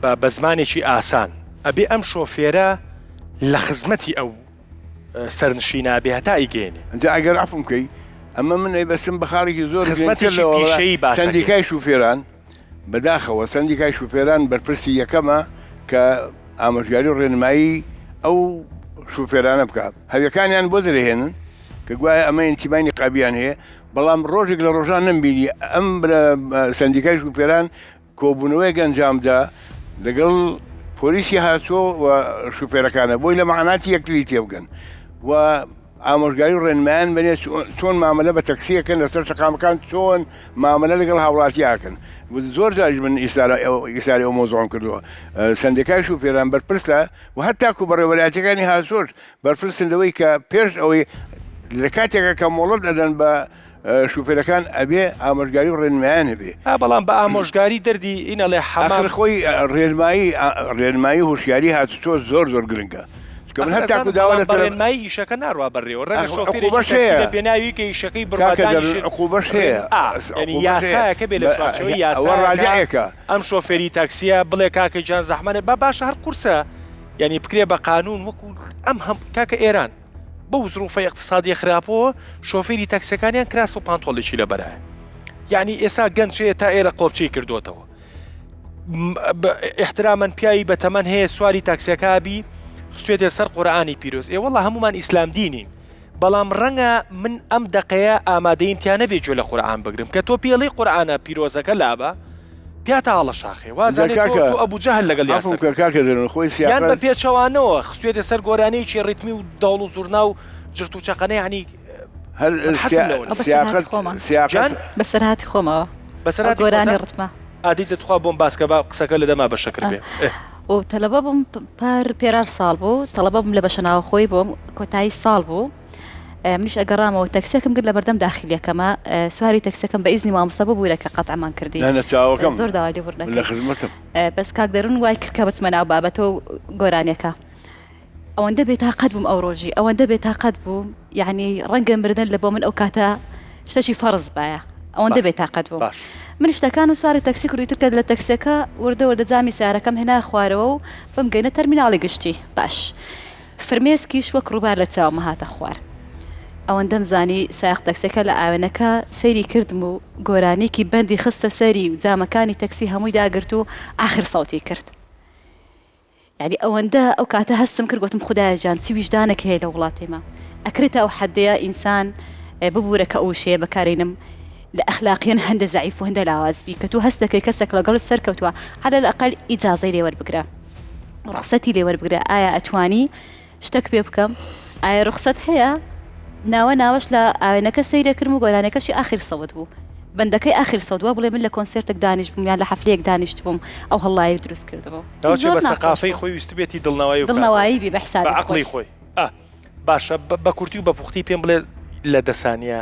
بە بە زمانێکی ئاسان ئەبێ ئەم شۆفێرە لە خزمەتی ئەو سەرنشینە بێ هەتا ئەیگەیەنێ. ئینجا ئەگەر عەفوم کەی ئەمە من ئەیبەستم بە خاڵێکی زۆر گرنگتر خزمەتێکی لەوە پیشەیی باسەکەی. سەندیکای شوفێران بەداخەوە سەندیکای شوفێران بەرپرسی یەکەمە کە ئامۆژگاری و ڕێنمایی ئەو شوفێرانە بکا هەویەکانیان بۆ دەرهێنن کە گوایە ئەمە ئینتیمای نیقابیان هەیە بەڵام ڕۆژێک لە ڕۆژان نەمبینی ئەم سەندیکای شوفێران کۆبوونەوەیەک ئەنجامدا لەگەڵ پۆلیسی هاتووە و شوفێرەکانە بۆی لە مەعاناتی یەکتری تێبگەن و ئامۆژگاری و ڕێنمایان بنێ چۆن مامەلە بە تەکسیەکەن لەسەر شەقامەکان چۆن مامەلە لەگەڵ هاوڵاتیاکەن زۆر جاریش من ئیساری ئەو مۆزۆم کردووە سندیکای شوفێران بەرپرسە و هەتاکو بەڕێوەبەرایەتیەکانی هاتوچۆش بەرپرسن لەوەی کە پێش ئەوەی لە کاتێکە کە مۆڵەت ئەدەن بە شوفێرەکان ئەبێ ئامۆژگاری و ڕێنمایان هەبێ. ئا بەڵام بە ئامۆژگاری دەردی این ئەڵێ حەمام. ئاخر خۆی ڕێنمایی ڕێنمایی و هۆشیاری هاتوچۆ زۆر زۆر گرنگە چونکە من ئاخر هەتاکو ئەزانم داوا بەڵام لە بە تەلەب ڕێنمایی ئیشەکە ناڕوا بەڕێوە ڕەنگە ئاخر شۆفێرێکی عقوبەش تەکسی هەیە لە پێناوی کە ئیشەکەی بڕوا کاکە دەر دانیشێت عقوبەش ڕێن هەیە ئا یانی عقوبەش هەیە یاسایەکە بێ لە بە چوارچێوەی ئەوە یاسایەکا ڕادعێکە. ئەم شۆفێری تاکسیە بڵێ کاکە گیان زەحمەت با باشە هەر قورسە یانی بکرێ بە قانوون وەکو ئەم هەم کاکە ئێران بەو زروفە ئیقتسادیە خراپەوە شۆفێری تاکسیەکانیان کراس و پانتۆڵێکی لەبەرایە یعنی ئێسا گەنج هەیە تا ئێرە قۆپچەی کردوتەوە احترامەن پیاوی بە تەمەن هەیە سواری تاکسیەکە بی خستێتە سەر قورئانی پیرۆز ئێ وەڵا هەمومان ئیسلام دینین بەڵام ڕەنگە من ئەم دەقەیە ئامادەیم تیا نەبێ گوێ لە قورئان بگرم کە تۆ پێڵی قورئانە پیرۆزەکە لابە پیاتە هەڵە شاخێ وازانێ تۆ کاکە تۆ ئەبو جەهل لەگەڵ عەفوم یاسر بکە کاکە دەرون خۆی یان بە سیاقەت پێچەوانەوە خستوێتە سەر گۆرانیەکی ڕیتمی و دەوڵ و زوڕنا و جرت و چەقەنە یانی هەر من حەزم لەوە ئەو نیە. بەسەرهاتی سیاقەت خۆمە. سیاقەت جان؟ بەسەرهاتی خۆمەوە. ئەو بەسەرهاتی گۆرانی خۆتە؟ ڕتمە. ئادی دە تخوا بۆم باس کە با قسەکە لە دەما بە شەکر بێ. ئێ. و تەلەبە بووم پار پێرار ساڵ بوو تەڵەبە بووم لە بەشە ناوەخۆی بووم کۆتایی ساڵ بوو منیش ئەگەڕامەوە تەکسێکم گرت لە بەردەم داخلیەکەمە سواری تەکسەکەم بە ئیزنی مامۆستا ببوورە کە قەتعمان کردی نانا چاوەکەم زۆر داوای لێبوردن لە خزمەتم بەس کاک دەرون وای کرد کە بچمە ناو بابەتەوە و گۆرانیەکە ئەوەندە بێتاقەت بووم ئەو ڕۆژی ئەوەندە بێتاقەت بووم یعنی ڕەنگە مردن لە بۆ من ئەو کاتە شتەکی فەرز بایە. ئەوەندە بێتاقەت بووم. من شتەکانم سواری تەکسی کرد و ئیتر کە لە تەکسیەکە وردە وردە جامی سەیارەکەم هێنا خوارەوە و بمگەینە تەرمیناڵی گشتی. باش. فرمێسکیش وەک ڕووبار لە چاوم هاتە خوار. ئەوەندەم زانی سایەق تەکسیەکە لە ئاوێنەکە سەیری کردم و گۆرانیەکی بەندی خستە سەری و جامەکانی تەکسی هەمووی داگرت و ئاخر سەوتی کرد. یانی ئەوەندە ئەو کاتە هەستم کرد گوتم خودایە جان چی ویژدانێک هەیە لە وڵاتی مە ئەکرێت تا ئەو حەدەیە ئینسان ببورە کە ئەو وشەیە بەکارینم لە ئەخلاقیەن هەندە زەعیف و هەندە لاواز بی کە تۆ هەست دەکەی کەسێک لەگەڵت سەرکەوتووە عەلە الأقل ئیجازەی لێ وەربگرە ڕوخسەتی لێ وەربگرە ئایا ئەتوانی شتەک پێ بکەم ئایا ڕوخسەت هەیە؟ ناوە ناوەش لە ئاوێنەکە سەیرەکردم و گۆرانیەکەشی ئاخیر سەوت بوو بەندەکەی ئاخیر سەوت وا بڵێ من لە کۆنسێرتێک دانیشت بووم یان لە حەفلەیەک دانیشت بووم ئەو هەڵڵایەی دروست کردبوو ناوچێ زۆر بە ناخۆش سەقافەی بوو خۆی ویستبێتی دڵنەوایی بکاتەوە دڵنەوایی بی بە بە حسابی عەقڵی خۆی خۆی ئا باشە بە کورتی و بە پوختی پێم بڵێ لە دە سانیە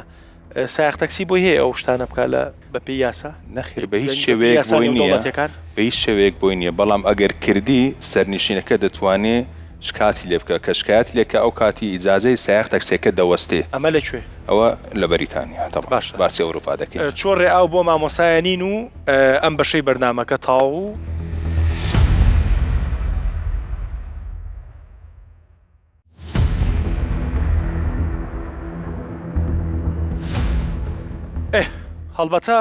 سایەق تەکسی بۆی هەیە ئەو شتانە بکا لە بە پێی یاسا؟ نەخێر بە هیچ یانی بە پێی شێوەیەک یاسا بۆی نییە نێودەوڵەتیەکان؟ بە هیچ شێوەیەک بۆی نییە بەڵام ئەگەر کردی سەرنشینەکە دەتوانێ شکاتی لێ بکا کە شکایەتی لێ کا ئەو کاتی ئیجازەی سایەق تەکسیەکە دەوەستێ. ئەمە لە کوێ؟ ئەوە لە بەریتانیا تەبعەن باشە باسی ئەوروپا دەکەین. چۆڕێ ئاو بۆ مامۆسایە نین و ئەم بەشەی بەرنامەکە تەواو. ئه هەڵبەتە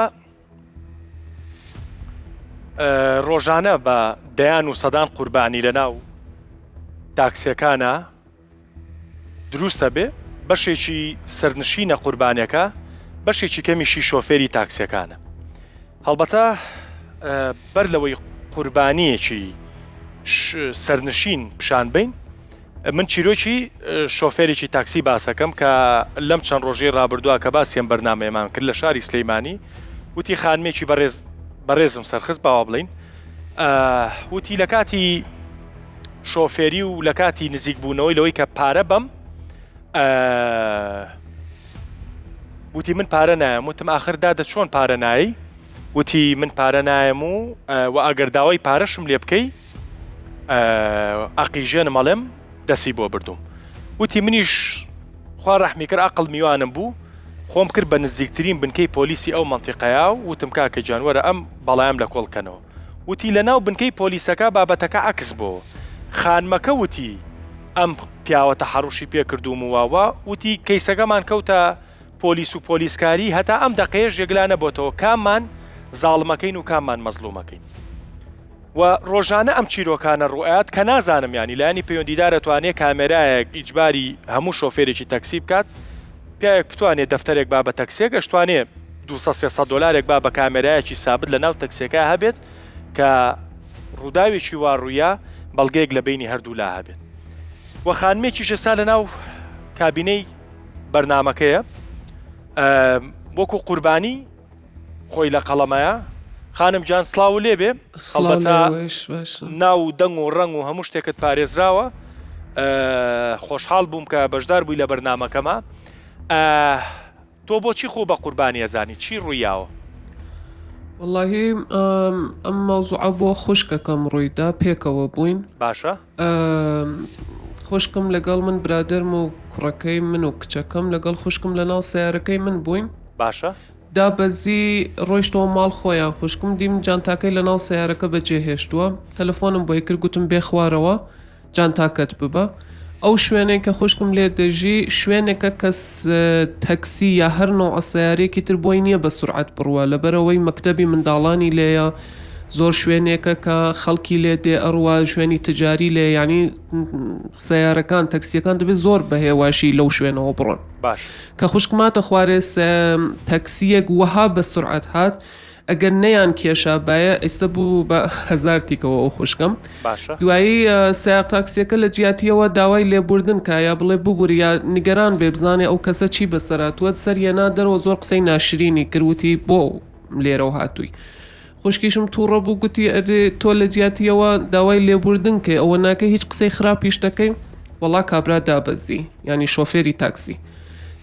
ڕۆژانە بە دەیان و سەدان قوربانی لە ناو تاکسیەکانە دروستە بێ بەشێکی سەرنشینە قوربانەکە بەشێکی کەمیشی شۆفێری تاکسیەکانە هەڵبەتە بەر لەوەی قوربانیەکی سەرنشین پیشان بین من چیرۆکی شۆفێرێکی تاکسی باسەکەم کە لەم چەند ڕۆژەی ڕابردووە کە باسی ئەم بەرنامەیەمان کرد لە شاری سلەیمانی وتی خانمێکی بەڕێز بەڕێزم سەرخست باوا بڵین وتی لە کاتی شۆفێری و لە کاتی نزیک بوونەوەی لەوەی کە پارە بەم وتی من پارە نایم وتم ئاخر دادە چۆن پارە نایی وتی من پارە نایم و و ئەگەر داوای پارەشم لێ بکەی ئەقیژێنم ئەڵێم دەسی بۆ بردووم وتی منیش خوا ڕەحمی کرد ئەقڵ میوانم بوو خۆم کرد بە نزیکترین بنکەی پۆلیسی ئەو مەنتیقەیە و وتم کاکە گیان وەرە ئەم بەڵایەم لە کۆڵ کەنەوە وتی لە ناو بنکەی پۆلیسەکە بابەتەکە عەکس بۆوە خانمەکە وتی ئەم پیاوە تەحەڕوشی پێ کردووم و واوا وتی کەیسەکەمان کەوتە پۆلیس و پۆلیسکاری هەتا ئەم دەقەیەش یەکلا نەبۆتەوە کاممان زاڵمەکەین و کاممان مەزڵومەکەین. و ڕۆژانە ئەم چیرۆکانە ڕوئەیات کە نازانم یانی لایەنی پەیوەندیدار ئەتوانێ کامێرایەک ئیجباری هەموو شۆفێرێکی تەکسی بکات پیاوێک بتوانێ دەفتەرێک با بە تەکسێک ئەشتوانێ 200 300 دۆلارێک با بە کامێرایەکی سابت لە ناو تەکسێکە هەبێت کە ڕووداوێکی وا ڕوویا بەڵگەیەک لە بینی هەردوو لا هەبێت و خانمێکیش ئێستا لە ناو کابینەی بەرنامەکەیە وەکو قوربانی خۆی لە قەڵەمایە. خانم گیان سڵاوو لێ بێ سڵاو هەڵبەتە لێوەیش باشە. ناو و دەنگ و ڕەنگ و هەموو شتێکت پارێزراوە خۆشحاڵ بووم کە بەشدار بووی لە بەرنامەکەما تۆ بۆچی خۆ بە قوربانی ئەزانی چی ڕوویاوە؟ وەڵاهی ئەم مەوزوعە بۆ خوشکەکەم ڕوویدا پێکەوە بووین باشە. خوشکم لەگەڵ من برادەرم و کوڕەکەی من و کچەکەم لەگەڵ خوشکم لەناو سەیارەکەی من بووین. باشە. دابەزی ڕۆیشتەوە ماڵ خۆیان خوشکم دیم جانتاکەی لەناو سەیارەکە بەجێ هێشتووە تەلەفۆنم بۆی کرد گوتم بێ خوارەوە جانتاکەت ببە ئەو شوێنەی کە خوشکم لێ دەژی شوێنێکە کە تەکسی یا هەر نەوعە سەیارەیەکی تر بۆی نییە بە سورعەت بڕوا لەبەرئەوەی مەکتەبی منداڵانی لێیە زۆر شوێنێکە کە خەڵکی لێ دێ ئەڕوا شوێنی تجاری لێ یانی سەیارەکان تەکسیەکان دەبێت زۆر بە هێواشی لەو شوێنەوە بڕۆن باش. کە خوشکم هاتە خوارێ تەکسیەک وەها بە سورعەت هات ئەگەر نەیان کێشابایە ئیستە بوو بە هەزار تیکەوە ئەو خوشکەم باشە. دوایی سەیاق تاکسیەکە لە جیاتیەوە داوای لێبوردن کا یا بڵێ ببور یا نیگەران بێ بزانێ ئەو کەسە چی بەسەر هاتووە سەر یەنا دەرەوە زۆر قسەی ناشرینی کرد وتی بۆ لێرەوە هاتووی خوشکیشم توڕە بوو گوتی ئەدێ تۆ لە جیاتیەوە داوای لێبوردن کەی ئەوە ناکەی هیچ قسەی خراپیش دەکەی وەڵا کابرا دابەزی یانی شۆفێری تاکسی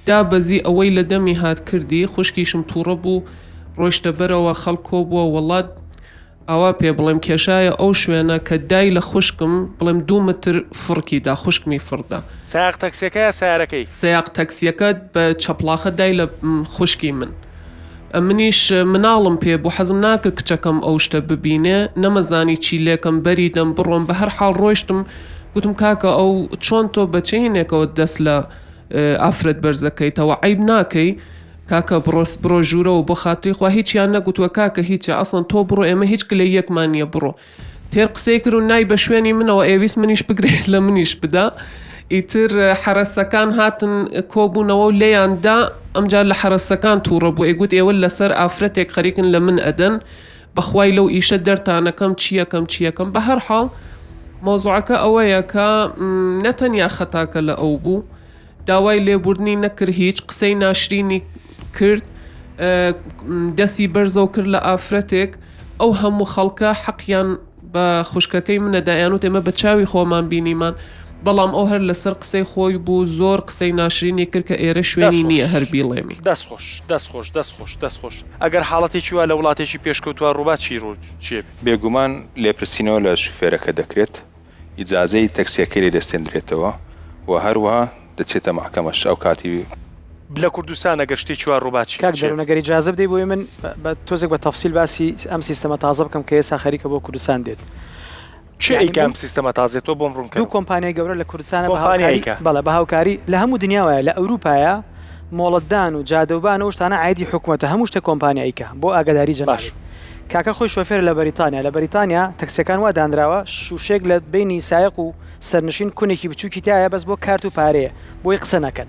دابەزی ئەوەی لە دەمی هات کردی خوشکیشم توڕە بوو ڕۆیشتە بەرەوە خەڵک کۆبووە وەڵا ئاوا پێ بڵێم کێشایە ئەو شوێنە کە دای لە خوشکم بڵێم دوو متر فڕکی دا خوشکمی فڕدا. سایەق تەکسیەکە یا سەیارەکەی؟ سەیاق تەکسیەکە بە چەپڵاخە دای لە خوشکی من. ئەمنیش مناڵم پێ بوو حەزم ناکرد کچەکەم ئەو شتە ببینێ نەمەزانی چی لێکەم بەری دەم بڕۆم بە هەر حاڵ ڕۆیشتم گوتم کاکە ئەو چۆن تۆ بە چ هینێکەوە دەست لە ئافرەت بەرزەکەیتەوە عەیب ناکەی کاکە بڕۆ بڕۆ ژوورەوە بۆ خاتری خوا هیچیان نەگوتووە کاکە هیچە ئەسڵەن تۆ بڕۆ ئێمە هیچ گلەییەکمان نییە بڕۆ تێر قسەی کرد و نای بە شوێنی منەوە ئێویست منیش بگرێت لە منیش بدا ئیتر حەرەسەکان هاتن کۆبوونەوە و لێیان دا ئەمجار لە حەرەسەکان تووڕە بوو ئەیگوت ئێوە لەسەر ئافرەتێک خەریکن لە من ئەدەن بەخوای لەو ئیشە دەرتانەکەم چیەکەم چیەکەم بە هەر حاڵ مەوزوعەکە ئەوەیە کە نەتەنیا خەتاکە لە ئەو بوو داوای لێبوردنی نەکرد هیچ قسەی ناشرینی کرد دەستی بەرزەو کرد لە ئافرەتێک ئەو هەموو خەڵکە حەقیان بە خوشکەکەی منە دایان وت ئێمە بە چاوی خۆمان بینیمان بەڵام ئەو هەر لەسەر قسەی خۆی بوو زۆر قسەی ناشرینی کرد کە ئێرە شوێنی نییە هەر بیڵێمی. دەست خۆش دەست خۆش دەست خۆش دەست خۆش ئەگەر حاڵەتێکی وا لە وڵاتێکی پێشکەوتووا ڕووبا چی ڕوو چیە بێ؟ بێگومان لێپرسینەوە لە شوفێرەکە دەکرێت ئیجازەی تەکسیەکەی لێ دەستێندرێتەوە و هەروەها دەچێتە مەحکەمەش ئەو کاتی. لە کوردستان ئەگەر شتێکی وا ڕووبا چی کاک دەروون ئەگەر ئیجازە بدەی بۆی من بە تۆزێک بە تەفسیل باسی ئەم سیستەمە تازە بکەم کە ئێستا خەریکە بۆ کوردستان دێت. کێ ئەیکا ئەم سیستەمە تازەیە تۆ بۆم ڕوون دوو کەرەوە. کۆمپانیای گەورە لە کوردستانە بە کۆمپانیا هاوکاری ئەیکا. بەڵێ بە هاوکاری لە هەموو دنیا وایە لە ئەوروپایە مۆڵەتدان و جادەوبان و ئەو شتانە عایدی حکومەتە هەموو شتێک کۆمپانیا ئەیکا بۆ ئاگاداری باش. جەنابت کاکە خۆی شۆفێرە لە بەریتانیا لە بەریتانیا تەکسیەکان وا دانراوە شوشەیەک لە بەینی سایەق و سەرنشین کونێکی بچوکی تیایە بەس بۆ کارت و پارەیە بۆی قسە نەکەن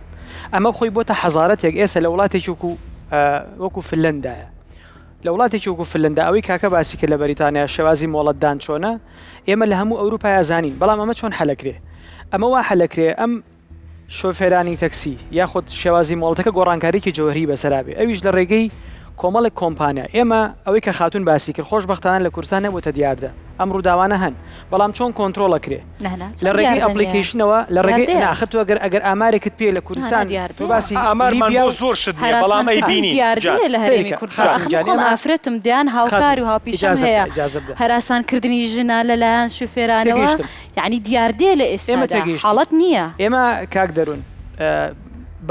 ئەمە خۆی بۆتە حەزارەتێک ئێستا لە وڵاتێکی وەکو وەکو فنلەندایە لە وڵاتێکی وەکو فنلەندا ئەوەی کاکە باسی کرد لە بەریتانیا شێوازی مۆڵەتدان چۆنە ئێمە لە هەموو ئەوروپایا زانین بەڵام ئەمە چۆن حەلەکرێ ئەمە وا حەلەکرێ ئەم شۆفێرانی تەکسی یاخود شێوازی مۆڵەتەکە گۆڕانکاریی جەوهەریی بەسەرا بێ ئەویش لە ڕێگەی کۆمەڵێک کۆمپانیا ئێمە ئەوەی کە خاتوون باسی کرد خۆشبەختانە لە کوردستان نەبووتە دیاردە ئەم ڕووداوانە هەن بەڵام چۆن کۆنترۆڵ ئەکرێ نا نا لە چۆن ڕێگەی دیاردە نییە ئەپڵیکەیشنەوە لە ڕێگەی دیاردەیە نا ئاخر تۆ ئەگەر ئەگەر ئامارێکت پێیە لە نا نا کوردستان تۆ دیاردەیە باسی ئامارمان لیبیا بۆ و زۆر شت نییە بەڵام هەراسانکردن ئەیبینین جان دیاردەیە لە هەرێمی سەیرکە کوردستان خاتوون ئاخ من گیان خۆم ئێمە ئافرەتم دەیان هاوکار خاتوون و هاوپیشەم ئیجازە بدە هەیە ئیجازە بدە هەراسانکردنی ژنە لەلایەن شوفێرانەوە تێگەیشتم یەعنی دیاردەیە لە ئێمە ئێستادا تێگەیشتین حاڵەت نییە. ئێمە کاک دەروون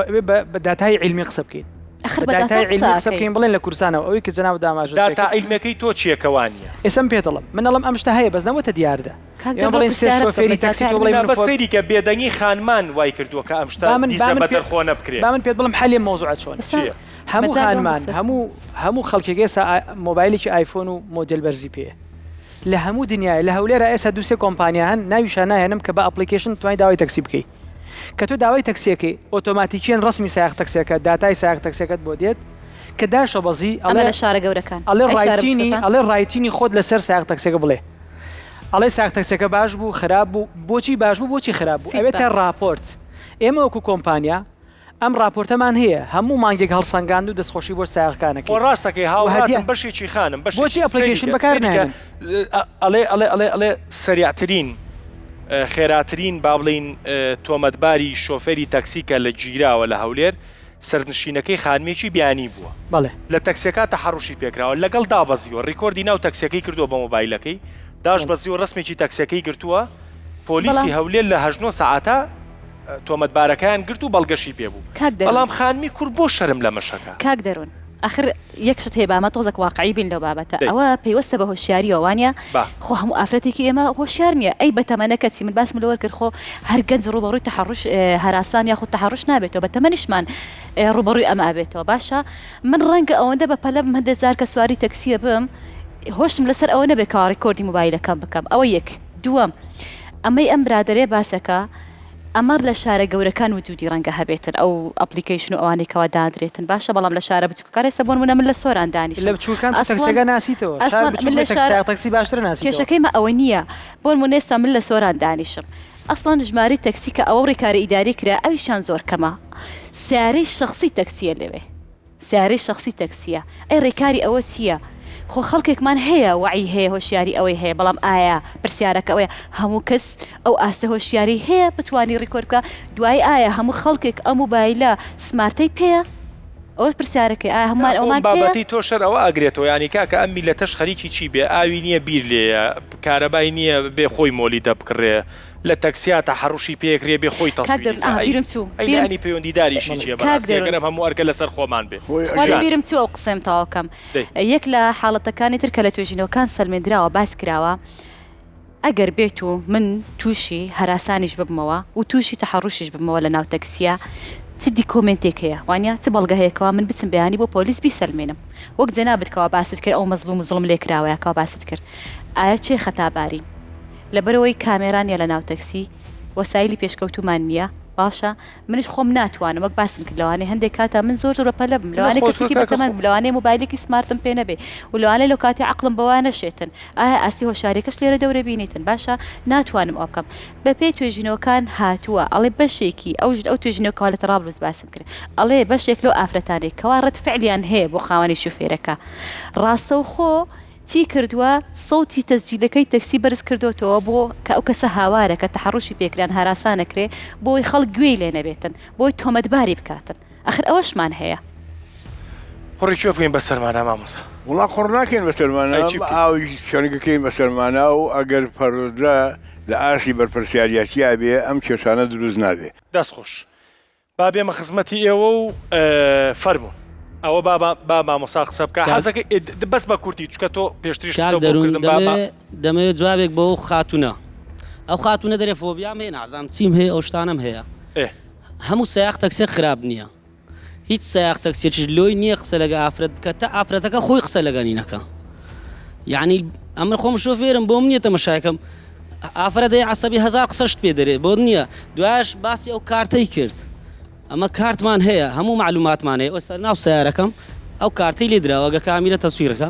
ئەبێ بە داتای عیلمی قسە بکەین ئەخر بە بە داتا داتای قسە عیلمی قسە ئەکەی. بکەین بڵێن لە کوردستانەوە ئەوەی کە جەنابت ئاماژەت پێ داتا کرد عیلمیەکەی تۆ چییە کە وا نییە؟ ئێستا من پێت ئەڵێم من ئەڵێم ئەم شتە هەیە بەس نەبۆتە دیاردە کاک ئێمە دەروون بڵێین سێ پرسیارە بکە شۆفێری بە تەکسی داتای تۆ بڵێی عیلمی نا من بەس فۆر سەیری کە بێدەنگی خانمان وای کردووە کە ئەم شتە با من با دیزە من بە پێ دەرخۆنە بکرێ. با من پێت بڵێم حەلی ئەم مەوزوعە چۆنە ئێستا چییە؟ هەموو مەجال بۆم خانمان قسە بکەم. هەموو هەموو خەڵکێک ئێستا مۆبایلێکی ئایفۆن و مۆدێل بەرزی پێیە لە هەموو دنیایە لە هەولێرا ئێستا دوو سێ کۆمپانیا هەن ناویشان ناهێنم کە بە application توانی داوای تەکسی بکەی کە تۆ داوای تەکسیەکەی ئۆتۆماتیکیەن ڕەسمی سایەق تەکسیەکە داتای سایەق تەکسیەکەت بۆ دێت کە داشەبەزی ئەمە ئەڵێ لە شارە گەورەکان ئەڵێ ئەی شارە ڕایتینی بچوکەکان؟ ئەڵێ ڕایتینی خۆت لەسەر سایەق تەکسیەکە بڵێ ئەڵێ سایەق تەکسیەکە باش بوو خراپ بوو بۆچی باش بوو بۆچی خراپ بوو ئەبێتە feedback. ڕاپۆرت ئێمە وەکو کۆمپانیا ئەم ڕاپۆرتەمان هەیە هەموو مانگێک هەڵسەنگاند و دەستخۆشی بۆ سایەقەکان خۆ ئەکەین ڕاستەکەی و هاوڕاتم هەدیە بەشێکی خانم بۆچی بەشێکی application سەیری کە بەکار سەیری کە ناهێنن؟ ئەڵێ ئەڵێ ئەڵێ ئەڵێ سەریعترین خێراترین با بڵێین تۆمەتباری شۆفێری تەکسی کە لە گیراوە لە هەولێر سەرنشینەکەی خانمێکی بیانی بووە بەڵێ. لە تەکسیەکە تەحەڕوشی پێکراوە لەگەڵ دابەزیوە ڕیکۆردی ناو تەکسیەکەی کردووە بە مۆبایلەکەی داشبەزیوە ڕەسمێکی تەکسیەکەی گرتووە پۆلیسی بەڵام. هەولێر لە هەشت نۆ سەعاتە تۆمەتبارەکەیان گرت و بەڵگەشی پێ بوو. کاک دەروون. بەڵام خانمی کورد بۆ شەرم لەمەشەکا؟ کاک دەروون ئاخر یەک شت هەیە با ئەمە تۆزەک واقعی بین لەو بابەتە دەی. ئەوە پەیوەستە بە هۆشیاریەوە وانیە؟ با. خۆ هەموو ئافرەتێکی ئێمە هۆشیار نیە ئەی بەتەمەنە کەچی من باسم لەوەر کرد خۆ هەر گەنج ڕووبەڕووی تەحەڕوش هەراسان یاخود تەحەڕوش نابێتەوە بەتەمەنیشمان ڕووبەڕووی ئەمە ئەبێتەوە باشە من ڕەنگە ئەوەندە بە پەلە بم هەندێک جار کە سواری تەکسیە بم هۆشم لەسەر ئەوە نەبێت کەوا ڕیکۆردی موبایلەکەم بکەم ئەوە یەک دووەم ئەمەی ئەم برادەرەیە باسەکە ئەمە لە شارە گەورەکان وجودی ڕەنگە هەبێتن ئەو application و ئەوانەی کەوا دادرێتن باشە بەڵام لە شارە بچوکەکان ئێستا بۆ نمونە من لە سۆران دانیشم لە بچوکەکان تۆ ئەسڵەن تەکسیەکە ناسیتەوە شار ئەسڵەن بچوک من بێ لە شار تەکسیا تەکسی باشتر ناسیتەوە. کێشەکەی مە ئەوە نییە بۆ نمونە ئێستا من لە سۆران دانیشم ئەسڵەن ژمارەی تەکسی کە ئەوە ڕێکارە ئیداری کرا ئەویشیان زۆر کەمە سەیارەی شەخسی تەکسیە لەوێ سەیارەی شەخسی تەکسیە ئەی ڕێکاری ئەوە چیە خۆ خەڵکێکمان هەیە وەعی هەیە هۆشیاری ئەوەی هەیە بەڵام ئایا پرسیارەکە ئەوەیە هەموو کەس ئەو ئاستە هۆشیاری هەیە بتوانی record بکا دوای ئایا هەموو خەڵکێک ئەو موبایلە smart ەی پێیە ئەوە پرسیارەکەی ئایا هەموومان خۆم ئەومان پێیە؟ بابەتی تۆ شەر ئەوە ئەگرێتەوە یانی کاکە ئەم میلەتەش خەریکی چی بێ ئاوی نییە بیر لێیە کارەبای نییە بێ خۆی مۆلیدە بکڕێ. لە تەکسیا تەحەڕوشی پێکرێ بێ خۆی کاک تەسویری دەرون کا ئا ئەی بیرم چوو ئەی بیرم لایەنی پەیوەندیداریشی چیە کاک بەڕاستی دەرون ئەگەر ئەم هەموو ئەرکە لەسەر خۆمان بێ خۆی تخوا لە ئەگەر گیان بیرم چوو ئەو قسەیەم تەواو کەم دەی. یەک لە حاڵەتەکانی تر کە لە توێژینەوەکان سەلمێندراوە باس کراوە ئەگەر بێت و من تووشی هەراسانیش ببمەوە و تووشی تەحەڕوشیش ببمەوە لە ناو تەکسیە چ دیکۆمێنتێک هەیە وانە چ بەڵگە هەیە کەوا من بچم بەیانی بۆ پۆلیس بیسەلمێنم وەک جەنابت کەوا باست کرد ئەو مەزڵوم و زوڵم لێکراوەیە کەوا باست کرد ئایا چێ خەتابارین لەبەرئەوەی کامێرا نیە لەناو تەکسی وەسایلی پێشکەوتومان نیە باشە منیش خۆم ناتوانم وەک باسم کرد لەوانەیە هەندێک کاتا من زۆر زۆر بەپەلە بم لەوانەیە کەسێکی بەتەمەن بم لەوانەیە مۆبایلێکی سمارتم پێ نەبێ و لەوانەیە لەو کاتی عەقڵم بەوە نەشێتن ئایا ئاستی هۆشیاریەکەش لێرە دەورە بینیتن باشە ناتوانم ئەوە بکەم بەپێی توێژینەوەکان هاتووە ئەڵێ بەشێکی ئەو ژن ئەو توێژینەوە کەوا لە تەرابلوس باسم کرد ئەڵێ بەشێک لەو ئافرەتانەی کەوا ڕەد فعلیان هەیە بۆ خاوەنی شوفێرەکە ڕاستەوخۆ چی کردووە سەوتی تەسجیلەکەی تەکسی بەرز کردۆتەوە بۆ کە ئەو کەسە هاوارە کە تەحەڕوشی پێکران هەراسانەکرێ بۆی خەڵک گوێی لێ نەبێتن بۆی تۆمەتباری بکاتن ئەخر ئەوەشمان هەیە. قوڕی کوێ بکەین بەسەرمانا مامۆستا؟ وەڵا قوڕ ناکەین بەسەرمانا ئەی چی بکەین؟ ئاوی چەنگەکەین بەسەرمانا و ئەگەر پەروەردە لە ئاستی بەرپرسیاریەتیا بێ ئەم کێشانە دروست نابێ. دەست خۆش. با بێمە خزمەتی ئێوە و فەرموون. ئەوە با با مامۆستا قسە بکا کاک حەزەکەی بەس بە کورتی چونکە تۆ پێشتریش کاک قسەو بۆ دەروون کردم با با دەمەوێ دەمەوێ جوابێک بۆ ئەو خاتوونە ئەو خاتوونە دەرێ فۆبیام هەیە نازانم چیم هەیە ئەو شتانەم هەیە ئێ. هەموو سەیاق تەکسێک خراپ نییە هیچ سەیاق تەکسیەکیش لۆی نییە قسە لەگە ئافرەت بکە تا ئافرەتەکە خۆی قسە لەگەنی نەکا یعنی ئەمن خۆم شۆفێرم بۆم نییە تەمەشایەکەم ئافرەت هەیە عەسەبی هەزار قسەشت پێ دەرێ بۆت نییە دوایش باسی ئەو کارتەی کرد ئەمە کارتمان هەیە هەموو معلوماتمان هەیە ئێستا ناو سیارەکەم ئەو کارتەی لێ دراوە گە کامیرە تەسویرەکە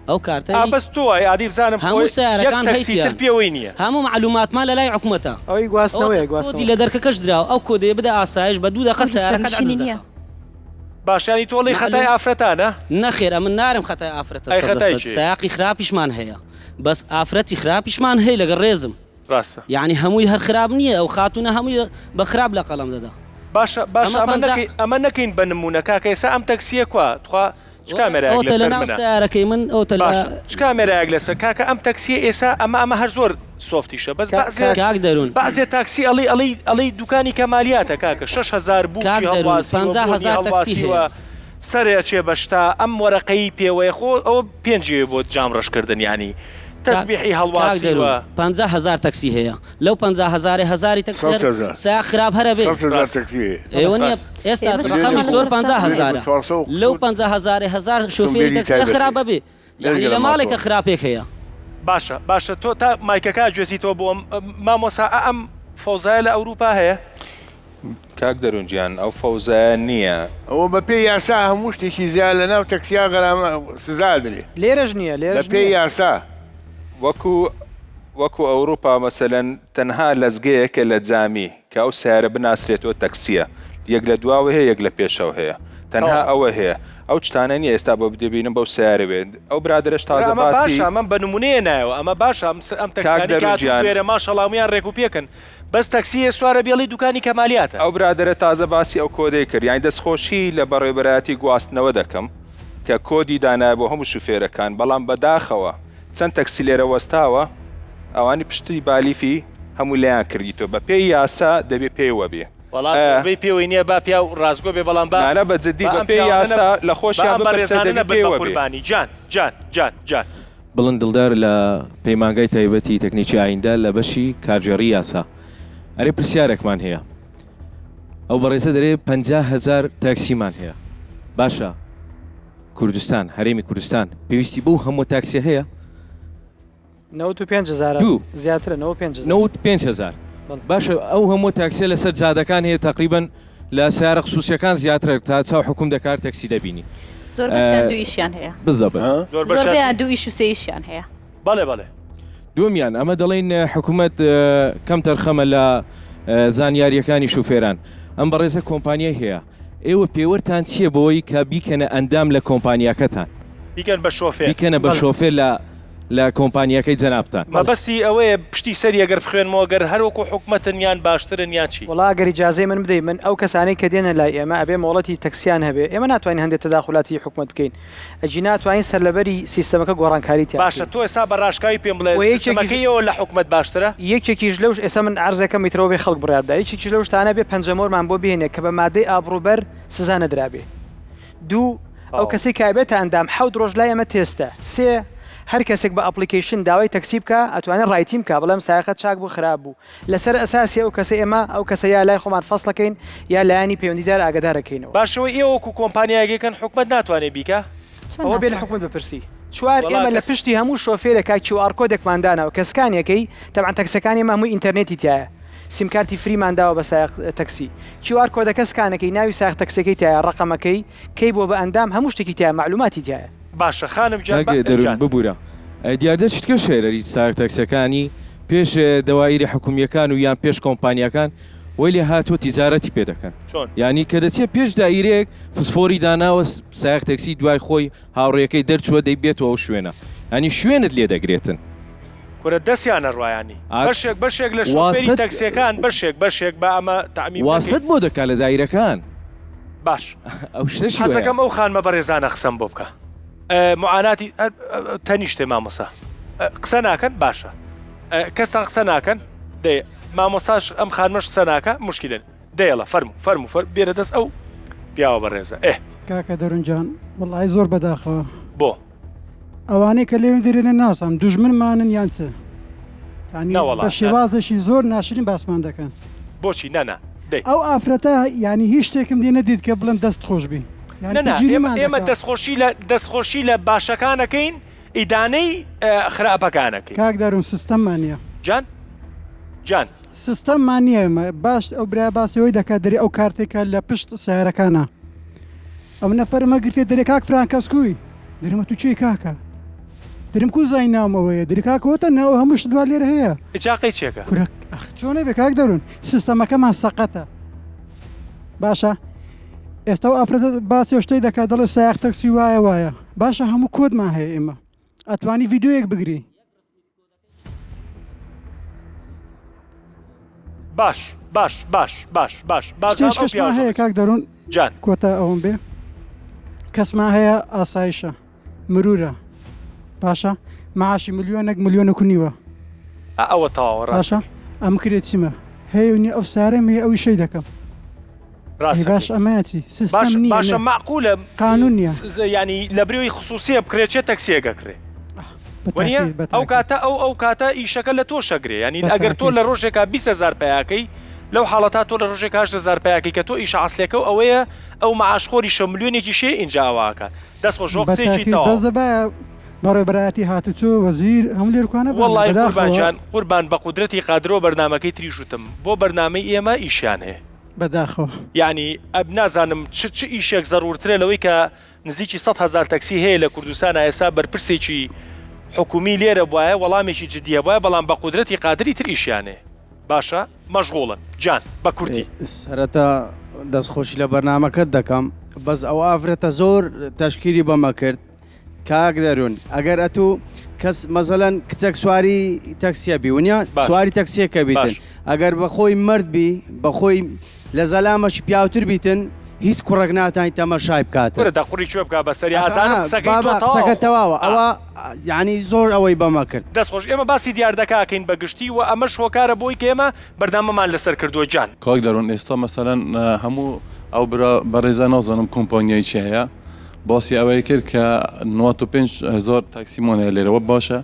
ئەو کارتەی ئا بەس تۆ وای ئادی بزانم هەموو خۆی یەک سیارەکان تەکسی تر هەیتیان پێوەی نییە. هەموو معلوماتمان لەلای حکومەتە ئەوەی ئەوە گواستنەوەیە کۆدی گواستنەوە. لە دەرکەکەش دراوە ئەو کۆدەیە بدە ئاسایش بە دوو دەقە کوردی سیارەکەت سەرنشینی عەجز نییە. دەکا. باشە یانی تۆ ئەڵێی خەتای معلوم ئافرەتانە؟ نەخێر ئەمن نارێم خەتای ئافرەتە ئەی سەد لە خەتای سەد کێیە؟ سەیاقی خراپیشمان هەیە بەس ئافرەتی خراپیشمان هەیە لەگەڵ ڕێزم. ڕاستە. یەعنی هەمووی هەر خراپ نییە ئەو خاتوونە هەمووی بە خراپ لە قەڵەم دەدا. باشە باشە ئەمە ئەمە پەنجا. نەکەین ئەمە نەکەین بە نموونە کاکە ئێستا ئەم تەکسییە کوا تخوا چ کامێرایەک ئەوتە لە لەسەر ناو منە؟ سەیارەکەی من ئەوتە لە. باشە چ کامێرایەک لەسەر کاکە ئەم تەکسییە ئێستا ئەمە ئەمە هەر زۆر سۆفتیشە بەس کا بەعزێ کاک. کاک دەروون. بەعزێ تاکسی ئەڵێی ئەڵێی ئەڵێی دوکانی کەمالیاتە کاکە 6000 کاک بووکی دەروون هەڵواسیوە 50 بۆنی هەزار تەکسی هەڵواسیوە هەیە. سەرێ ئەچێ بە شتا ئەم وەرەقەی پێوەیە خۆ ئەوە پێنجێ بۆ جام ڕەشکردن یانی کاک تەسبیحی کاک هەڵواسیوە. دەروون 50 هەزار تەکسی هەیە لەو 50 هەزارەی هەزاری تەکسی سەد هەر هەزار سایەق خراپ هەر ئەبێ. سەد هەزار ڕاست. تەکسی هەیە. ئێوە نییە ڕاست. ئێستا ئێمەش ڕەقەمی قسەمان زۆر لەسەر 50 خراپ نییە. هەزارە 400 و لەو قسوور 50 هەزارەی هەزار شۆفێری ئۆتۆمبێلی تەکسی هەر تایبەت خراپ هەیە. ئەبێ یەعنی بێجگە لە لە ماڵێکە ماتۆڕ. خراپێک هەیە. باشە باشە تۆ تا مایکەکە گوێزیتەوە بۆ ئەم مامۆسا ئا ئەم فەوزایە لە ئەوروپا هەیە؟ کاک دەروون گیان ئەو فەوزایە نییە. ئەوە بە پێی یاسا هەموو شتێکی زیاد لە ناو تەکسیا غەرامە سزا ئەدرێ. لێرەش نییە بە لێرەش پێی نییە. یاسا. وەکو وەکو ئەوروپا مەسەلەن تەنها لەزگەیەکە لە جامی کە ئەو سەیارە بناسرێتەوە تەکسیە یەک لە دواوە هەیە یەک لە پێشەوە هەیە تەنها تەواو. ئەوە هەیە ئەو چتانە نیە ئێستا بۆ دەبینم بەو سەیارە بێ ئەو برادەرەش کورە تازە ئەمە باسی باشە ئەمەم بە نمونەیە نایەوە ئەمە باشە ئەم ئەم کاک تەکسیانەی کە دەروون هاتوون گیان. لێرە ماشەڵا هەموویان ڕێک و پێکن بەس تەکسییە سوارە بێڵی دوکانی کەمالیاتە. ئەو برادەرە تازە باسی ئەو کۆدەی کرد یانی دەستخۆشی لە بەڕێوبەرایەتی گواستنەوە دەکەم کە کۆدی دانایە بۆ هەموو شوفێرەکان بەڵام بەداخەوە چەند تەکسی لێرە وەستاوە ئەوانی پشتی بالیفی هەموو لێیان کردیتەوە بە پێی یاسا دەبێ پێوە بێ وەڵا ئە. زۆربەی پێوەی نیە با پیاو ڕاستگۆ بێ بەڵام با نانا بە جدی با بە ئەم پێی پیاوانە یاسا نەب لە با خۆشیان ئەم بپرسە بەڕێزانە دەبی نەبن بە پێوە بێ. قوربانی جان جان جان جان. بڵند دڵدار لە پەیمانگای تایبەتی تەکنیکی ئایندە لە بەشی کارگێڕی یاسا. ئەرێ پرسیارێکمان هەیە. ئەو بەڕێزە دەرێ 50 هەزار تاکسیمان هەیە. باشە کوردستان، هەرێمی کوردستان پێویستی بەو هەموو تاکسیە هەیە؟ 95 هەزارە دوو. زیاترە 95 هەزار. 95 هەزار. بەڵێ. باشە ئەو هەموو تاکسیە لەسەر جادەکان هەیە تەقریبەن لە سەیارە خسوسیەکان زیاترە تا چاو حکوم دەکار تەکسی دەبینی. زۆر بەشیان دوو ئیشیان هەیە. بزەبت. زۆربەیان دوو ئیش و سێ ئیشیان هەیە. بەڵێ بەڵێ. دووەمیان ئەمە دەڵێن حکومەت کەم تەرخەمە لە زانیاریەکانی شوفێران ئەم بەڕێزە کۆمپانیای هەیە ئێوە پێوەرتان چییە بۆی کە بیکەنە ئەندام لە کۆمپانیاکەتان بیکەن بە شۆفێر بیکەنە بە شۆفێر لە. لە کۆمپانیاکەی جەنابتان. مەبەستی ئەوەیە پشتی سەری ئەگەر بخوێنمەوە گەر هەر وەکو حکومەتن یان باشترن یان چی؟ وەڵا ئەگەر ئیجازەی من بدەی من ئەو کەسانەی کە دێنە لای ئێمە ئەبێ مۆڵەتی تەکسیان هەبێ ئێمە ناتوانین هەندێ تەداخولاتی حکومەت بکەین ئەگینا توانین سەرلەبەری سیستەمەکە گۆڕانکاری تیا باشە بکەین. تۆ ئێستا بە ڕاشکاوی پێم بڵێ وە یەکێکیش سیستەمەکەی ئێوە لە حکومەت باشترە؟ یەکێکیش لەو ئێستا من عەرزەکەم ئیترەوە بێ خەڵک بڕیار بدا یەکێکیش لەو شتانە بێ پەنجەمۆرمان بۆ بهێنێ کە بە مادەی ئابڕووبەر سزا نەدرابێ دوو، ئەو کەسەی کە ئەبێتە ئەندام حەوت ڕۆژ لای ئێمە تێستە. سێ، هەر کەسێک بە application داوای تەکسی بکا ئەتوانێ rating بکا بڵێ ئەم سایەقە چاک بوو خراپ بوو. لەسەر ئەساسی ئەو کەسە ئێمە ئەو کەسە یا لای خۆمان فەسڵەکەین یا لایەنی پەیوەندیدار ئاگەدارەکەینەوە. باشە ئەوەی ئێوە وەکو کۆمپانیایەک ئەیکەن حکومەت ناتوانێ بیکا؟ چۆن ئەوە بێ لە ناتوانێ؟ حکومەت بپرسی. چوار، وەڵا ئێمە لە کەس. پشتی هەموو شۆفێرێکا QR code ێکمان داناوە کە scan ێکەی، تەبعەن تەکسیەکانی ئێمە هەمووی ئینتەرنێتی تیایە. سیمکارتی free مان داوە بە سایەق تەکسی. QR code ەکە scan ەکەی ناوی سایەق تەکسیەکەی تیایە ڕەقەمەکەی کەی بووە بە ئەندام هەموو شتێکی تیایە مەعلوماتی تیایە. باشە خانم گیان کاک با دەرون جان. ببورە دیاردە چیتکەش هەیە لەری سایەق تەکسیەکانی پێش دەوائیری حکومیەکان و یان پێش کۆمپانیاکان وەی لێ هاتووە تیجارەتی پێ دەکەن چۆن؟ یانی کە دەچێ پێش دائیرەیەک فسفۆری داناوە سایەق تەکسی دوای خۆی هاوڕێیەکەی دەرچووە دەی بێتەوە ئەو شوێنە یانی شوێنت لێ دەگرێتن. کورە دەسیان ئەڕوایانی ئا بەشێک بەشێک لە شۆفێری واست تەکسیەکان بەشێک بەشێک با ئەمە تەعمیم نەکەین. واست بۆ دەکا لە دایرەکان. باش ئەو شتەشی وایە. حەزەکەم ئەو خانمە بەڕێزانە قسەم بۆ بکا معاناتی تەنیشتێ مامۆسا قسە ناکەن باشە کەستان قسە ناکەن دەی مامۆساش ئەم خانمەش قسە ناکە مشکلە دەیەڵە فەرموو فەرموو فەر بێرە دەست ئەو پیاوە بەڕێزە ئێ. کاکە دەرون جان وەڵایی زۆر بەداخەوە. بۆ؟ ئەوانەی کە لێوێن دەرێنە نازانم دوژمنمانن یان چ یانی نەوەڵا بە نا. شێوازێکی زۆر ناشرین باسمان دەکەن. بۆچی نا نا دەی. ئەو ئافرەتە یانی هیچ شتێکم لێ نەدیت کە بڵێم دەست خۆش بی یانی نا نا ئێمە گیریمان ئێمە دەکا. دەستخۆشی لە دەستخۆشی لە باشەکان ئەکەین ئیدانەی خراپەکان ئەکەین. کاک دەرون سیستەممان نیە. جان جان. سیستەممان نیە ئێمە باش ئەو برایە باسی ئەوەی دەکات دەرێ ئەو کارتەی کە لە پشت سەیارەکانە ئەم نەفەرمە گرتێ دەرێ کاک فران کەس کوی دەرێمە تو کێی کاکە دەرێم کو زانی ناوم ئەوەیە دەرێ کاکە وەتە ناو هەموو شت وا لێرە هەیە ئیجا قەی چێکە کورە ئەخ چۆنە بێ کاک دەرون سیستەمەکەمان سەقەتە باشە ئێستا ئەو ئافرەتە باسی ئەو شتەی دەکات دەڵێ سایەق تەکسی وایە وایە باشە هەموو کۆدمان هەیە ئێمە ئەتوانی ڤیدیۆیەک بگری باش باش باش باش باش باش شتێش کەسمان هەیە کاک دەرون جان کۆتا ئەوم بێ کەسمان هەیە ئاسایشە مرورە باشە معاشی ملیۆنێک ملیۆنێک و نیوە ئەوە تەواوە باشە ئەم کرێ چیمە هەیە و نیە ئەو سارەم هەیە ئەوی شەی دەکەم ڕاست باش ئەمە چی سیستەم نییە باشە مەعقولە قانون نییە ینی لە برێوی خصوصیە بکرێت چێ تەکسیەکە کرێ وەنیە ئەو کاتە ئەو ئەو کاتە ئیشەکە لە تۆ شەگرێ ینی ئەگەر تۆ لە ڕۆژێکا 20هزار پیاکەی لەو حاڵەتا تۆ لە ڕۆژێک هزار پیاکەی کە تۆ ئیشە عسلەکە و ئەوەیە ئەو معاشخۆریشە ملیۆنێکی شێ ئینجا ئەوەکات دەست خۆش قسەیەکی تەواو. بەس دەبایە بەڕێوەبەرایەتی هاتوچۆ وەزیر هەموو لێرکانە بن وەڵای قوربان بەداخەوە. گیان قوربان بە قودرەتی قادرەوە بەرنامەکەی تریش وتم بۆ بەرنامەی ئێمە ئیشیان هەیە. بەداخەوە. یانی ئەب نازانم چ چ ئیشێک زەرورترە لەوەی کە نزیکی 100 هەزار تەکسی هەیە لە کوردستانا ئێستا بەرپرسێکی حکومی لێرە بوایە وەڵامێکی جدی هەبوایە بەڵام بە قودرەتی قادری تر ئیشیان هەیە باشە مەشغوڵن جان بە کورتی. سەرەتا دەست خۆشی لە بەرنامەکەت دەکەم بەس ئەو ئافرەتە زۆر تەشکیری بەمە کرد کاک دەرون ئەگەر ئەتوو کەس مەزەلەن کچەک سواری تەکسیە بی ونیا باش. سواری تەکسیەکە بیتن باش. ئەگەر بەخۆی مەرد بی بەخۆی لە زەلامەکی پیاوتر بیتن هیچ کوڕێک ناتانی تەمەشای بکاتن. کورە دە قوڕی کوێ بکا بەسەری ئەخ ئازانم ئا قسەکەی تۆ بابا قسەکە تەواوە تەواوە ئا. ئەوە یانی زۆر ئەوەی بەمە کرد. دەست خۆش ئێمە باسی دیاردەکە ئەکەین بە گشتی وە ئەمەش هۆکارە بۆی کە ئێمە بەرنامەمان لەسەر کردووە گیان. کاک دەرون ئێستا مەسەلەن هەموو ئەو برا بەڕێزە نازانم کۆمپانیای چی هەیە باسی ئەوەی کرد کە 95 هەزار تاکسیمان هەیە لێرەوە باشە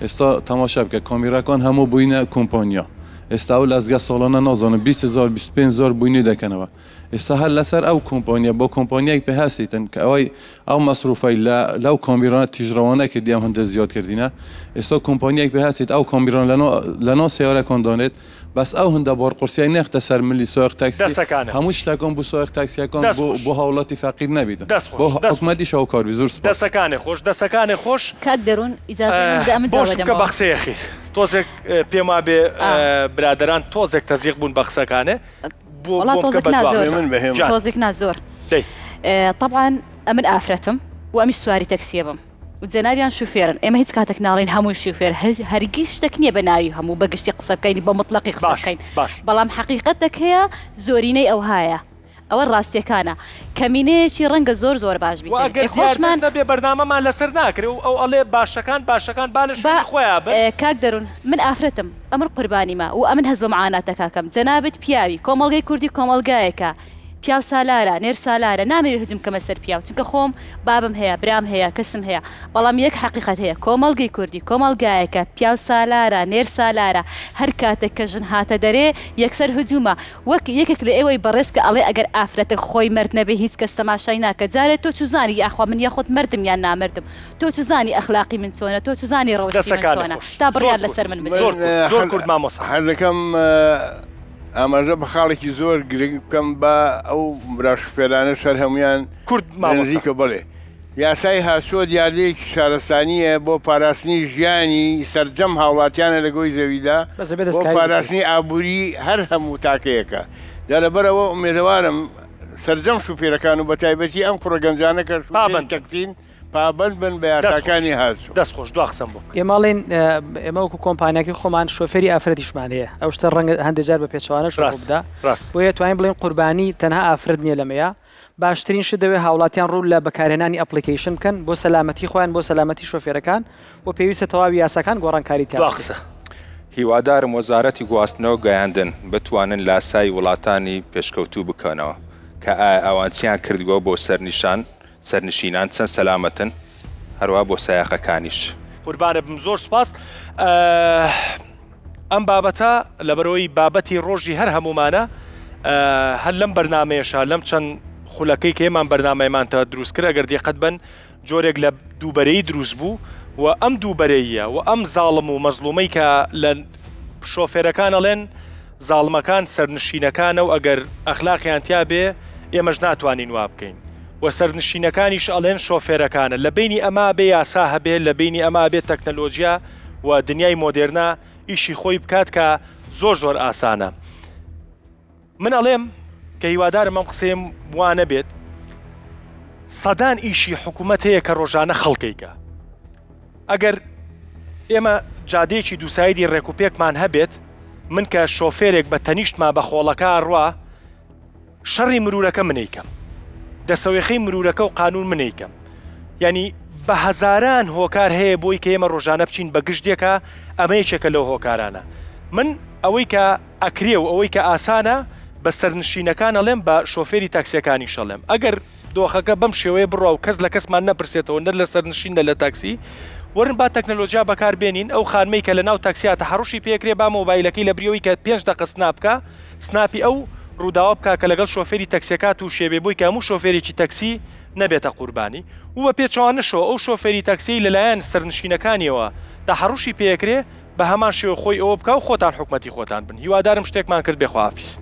ئێستا تەماشا بکە کامیراکان هەموو بووینە کۆمپانیا ئێستا ئەو لەزگە ساڵانە نازانم 20 هەزار 25 هەزار بووینی دەکەنەوە ئێستا هەر لەسەر ئەو کۆمپانیا بۆ کۆمپانیایەک پێ هەستیتن کە ئەوەی ئەو مەسروفەی لە لەو کامیرانە تیژڕەوانە کردی ئەم هەندە زیاد کردینە ئێستا کۆمپانیایەک پێ هەستیت ئەو کامیران لەناو سەیارەکان دانێت بەس ئەو هەندە بار قورسیای نەختە سەر ملی سایەق تاکسی دەسەکانت. هەموو شتەکان بۆ سایەق تاکسیەکان دەست بۆ خۆش. بۆ هاوڵاتی فەقیر نەبیتن دەست بۆ خۆش. دەست حکومەتیش هاوکار بی زۆر سوپاس. دەسەکانێ خۆش دەسەکانێ خۆش. کاک دەرون ئیجازەی من بدە ئەمن بۆش جواب بکە بە ئەدەمەوە. قسەی خیر تۆزێک پێم وابێ برادەران تۆزێک تەزیق بوون بە قسەکانێ بۆ وەڵا بۆم بکە تۆزێک بە نا دوا زۆر قسە جان. تۆزێک نا زۆر دەی. تەبعەن ئەمن ئافرەتم و ئەمیش سواری تەکسیە بم. و جەنابیان شوفێرن ئێمە هیچ کاتێک ناڵێین هەمووی شوفێر هەرگیز شتێک نییە بە ناوی هەموو بە گشتی قسە بکەین بە مطلقی قسە باش بکەین باش. بەڵام حەقیقەتێک هەیە زۆرینەی ئەوهایە ئەوە ڕاستیەکانە کەمینەیەکی ڕەنگە زۆر زۆر باش وە بیتن ئەگەر ئێ خۆشمان دیاردەش نەبێ بەرنامەمان لەسەر ناکرێ و ئەو ئەڵێ باشەکان باشەکان با لە با شوێنی خۆیا بن. کاک دەرون من ئافرەتم ئەمن قوربانیمە و ئەمن هەست بە معاناتەکاکەم جەنابت پیاوی کۆمەڵگەی کوردی کۆمەڵگایەکە پیاو سالارە نێر سالارە نامەوێ هجوم کەمە سەر پیاو چونکە خۆم بابم هەیە برام هەیە کەسم هەیە بەڵام یەک حەقیقەت هەیە کۆمەڵگەی کوردی کۆمەڵگایەکە پیاو سالارە نێر سالارە هەر کاتێک کە ژن هاتە دەرێ یەکسەر هجومە وەک یەکێک لە ئێوەی بەڕێز کە ئەڵێ ئەگەر ئافرەتەک خۆی مەرد نەبێ هیچ کەس تەماشای ناکە جارێ تۆ چوزانی یاخوا من یاخود مەردم یان نامەردم تۆ چوزانی ئەخلاقی من چۆنە تۆ چوزانی ڕەوشتی من دەسەکانت چۆنە خۆش تا زۆر بڕیار کورت لەسەر من بدەی. زۆر من کورت زۆر کورت مامۆسا. حەزەکەم ئاماژە بە خاڵێکی زۆر گرنگ بکەم با ئەو برا شوفێرانەش هەر هەموویان کورد لە مامۆستا. نزیکە بەڵێ یاسای هاسۆ دیاردەیەکی شارستانییە بۆ پاراستنی ژیانی سەرجەم هاوڵاتیانە لە گۆی زەویدا بەس ئەبێ بۆ دەستکاری بکرێت. پاراستنی ئابووری هەر هەموو تاکەیەکە جا لەبەرئەوە ئومێدەوارم سەرجەم شوفێرەکان و بەتایبەتی ئەم کوڕە گەنجانە کە شوفێری پابەند بن. تەکسین پابەند بن بە دەست خۆش یاساکانی هاتوچۆ. دەست خۆش دوا قسەم بۆ بکە. ئێمە ئەڵێین ئێمە وەکو کۆمپانیاکەی خۆمان شۆفێری ئافرەتیشمان هەیە ئەو شتە ڕەنگە هەندێک جار بە پێچەوانەش ڕوو ڕاست بدا ڕاست. بۆیە توانین بڵێین قوربانی تەنها ئافرەت نییە لەمەیا باشترین شت دەوێت هاوڵاتیان ڕوو لە بەکارهێنانی application بکەن بۆ سەلامەتی خۆیان بۆ سەلامەتی شۆفێرەکان و پێویستە تەواوی یاساکان گۆڕانکاری تیا دوا بکرێت. قسە. هیوادارم وەزارەتی گواستنەوە گەیاندن بتوانن لاسایی وڵاتانی پێشکەوتوو بکەنەوە کە ئایا ئەوان چیان کردووە بۆ سەرنیشان سەرنشینان چەند سەلامەتن هەروا بۆ سایەقەکانیش. قوربانت بم زۆر سوپاس ئەم بابەتە لەبەرەوەی بابەتی ڕۆژی هەر هەمومانە هەر لەم بەرنمەیەشە لەم چەند خولەکەی کە ئێمان بەرنمەیەمان تا دروست کرد ئەگەر دیقەت بن جۆرێک لە دووبەرەی دروست بوو و ئەم دووبەرەیە و ئەم زاڵم و مەزڵومەی کە لە شۆفێرەکان ئەڵێن زاڵمەکان سەرنشینەکانە و ئەگەر ئەخلاقیان تیا بێ ئێمەش ناتوانین وا بکەین و سەرنشینەکانیش ئەڵێن شۆفێرەکانە لە بەینی ئەما بێ یاسا هەبێ لە بەینی ئەما بێ تەکنەلۆجیا و دنیای مۆدێرنە ئیشی خۆی بکات کە زۆر زۆر ئاسانە من ئەڵێم کە هیوادارم ئەم قسەیەم وا نەبێت سەدان ئیشی حکوومەت هەیە کە ڕۆژانە خەڵکێکە ئەگەر ئێمە جادەیەکی دووسایدی ڕێکوپێکمان هەبێت، من کە شۆفێرێک بە تەنیشتما بە خۆڵەکە ڕوا، شەڕی مرورەکە من ئەیکەم. دەسەوێخەی مرورەکە و قانون من ئەیکەم. یانی بە هەزاران هۆکار هەیە بۆی کە ئێمە ڕۆژانە بچین بە گژ دێکا، ئەمە یەکێکە لەو هۆکارانە. من ئەوەی کە ئەکرێ و ئەوەی کە ئاسانە بە سەرنشینەکان ئەڵێم، بە شۆفێری تاکسیەکانیش ئەڵێم، ئەگەر دۆخەکە بەم شێوەیە بڕوا و کەس لە کەسمان نەپرسێتەوە نە لە سەرنشین نە لە تاکسی، وەرن با تەکنەلۆجیا بەکار بێنین، ئەو خانمەی کە لە ناو تاکسیا تەحەڕوشی پێکرێ با مۆبایلەکەی لە بری ئەوی کە پێنج دەقە سناپ بکا، سناپی ئەو ڕووداوە بکا کە لەگەڵ شۆفێری تەکسیەکە تووشێ بێ بۆی کە هەموو شۆفێرێکی تەکسی نەبێتە قوربانی و بە پێچەوانەشەوە ئەو شۆفێری تاکسیەی لەلایەن سەرنشینەکانیەوە تەحەڕوشی پێکرێ بە هەمان شێوە خۆی ئەوە بکا و خۆتان حکومەتی خۆتان بن هیوادارم شتێکمان کرد بێ خواحافیز.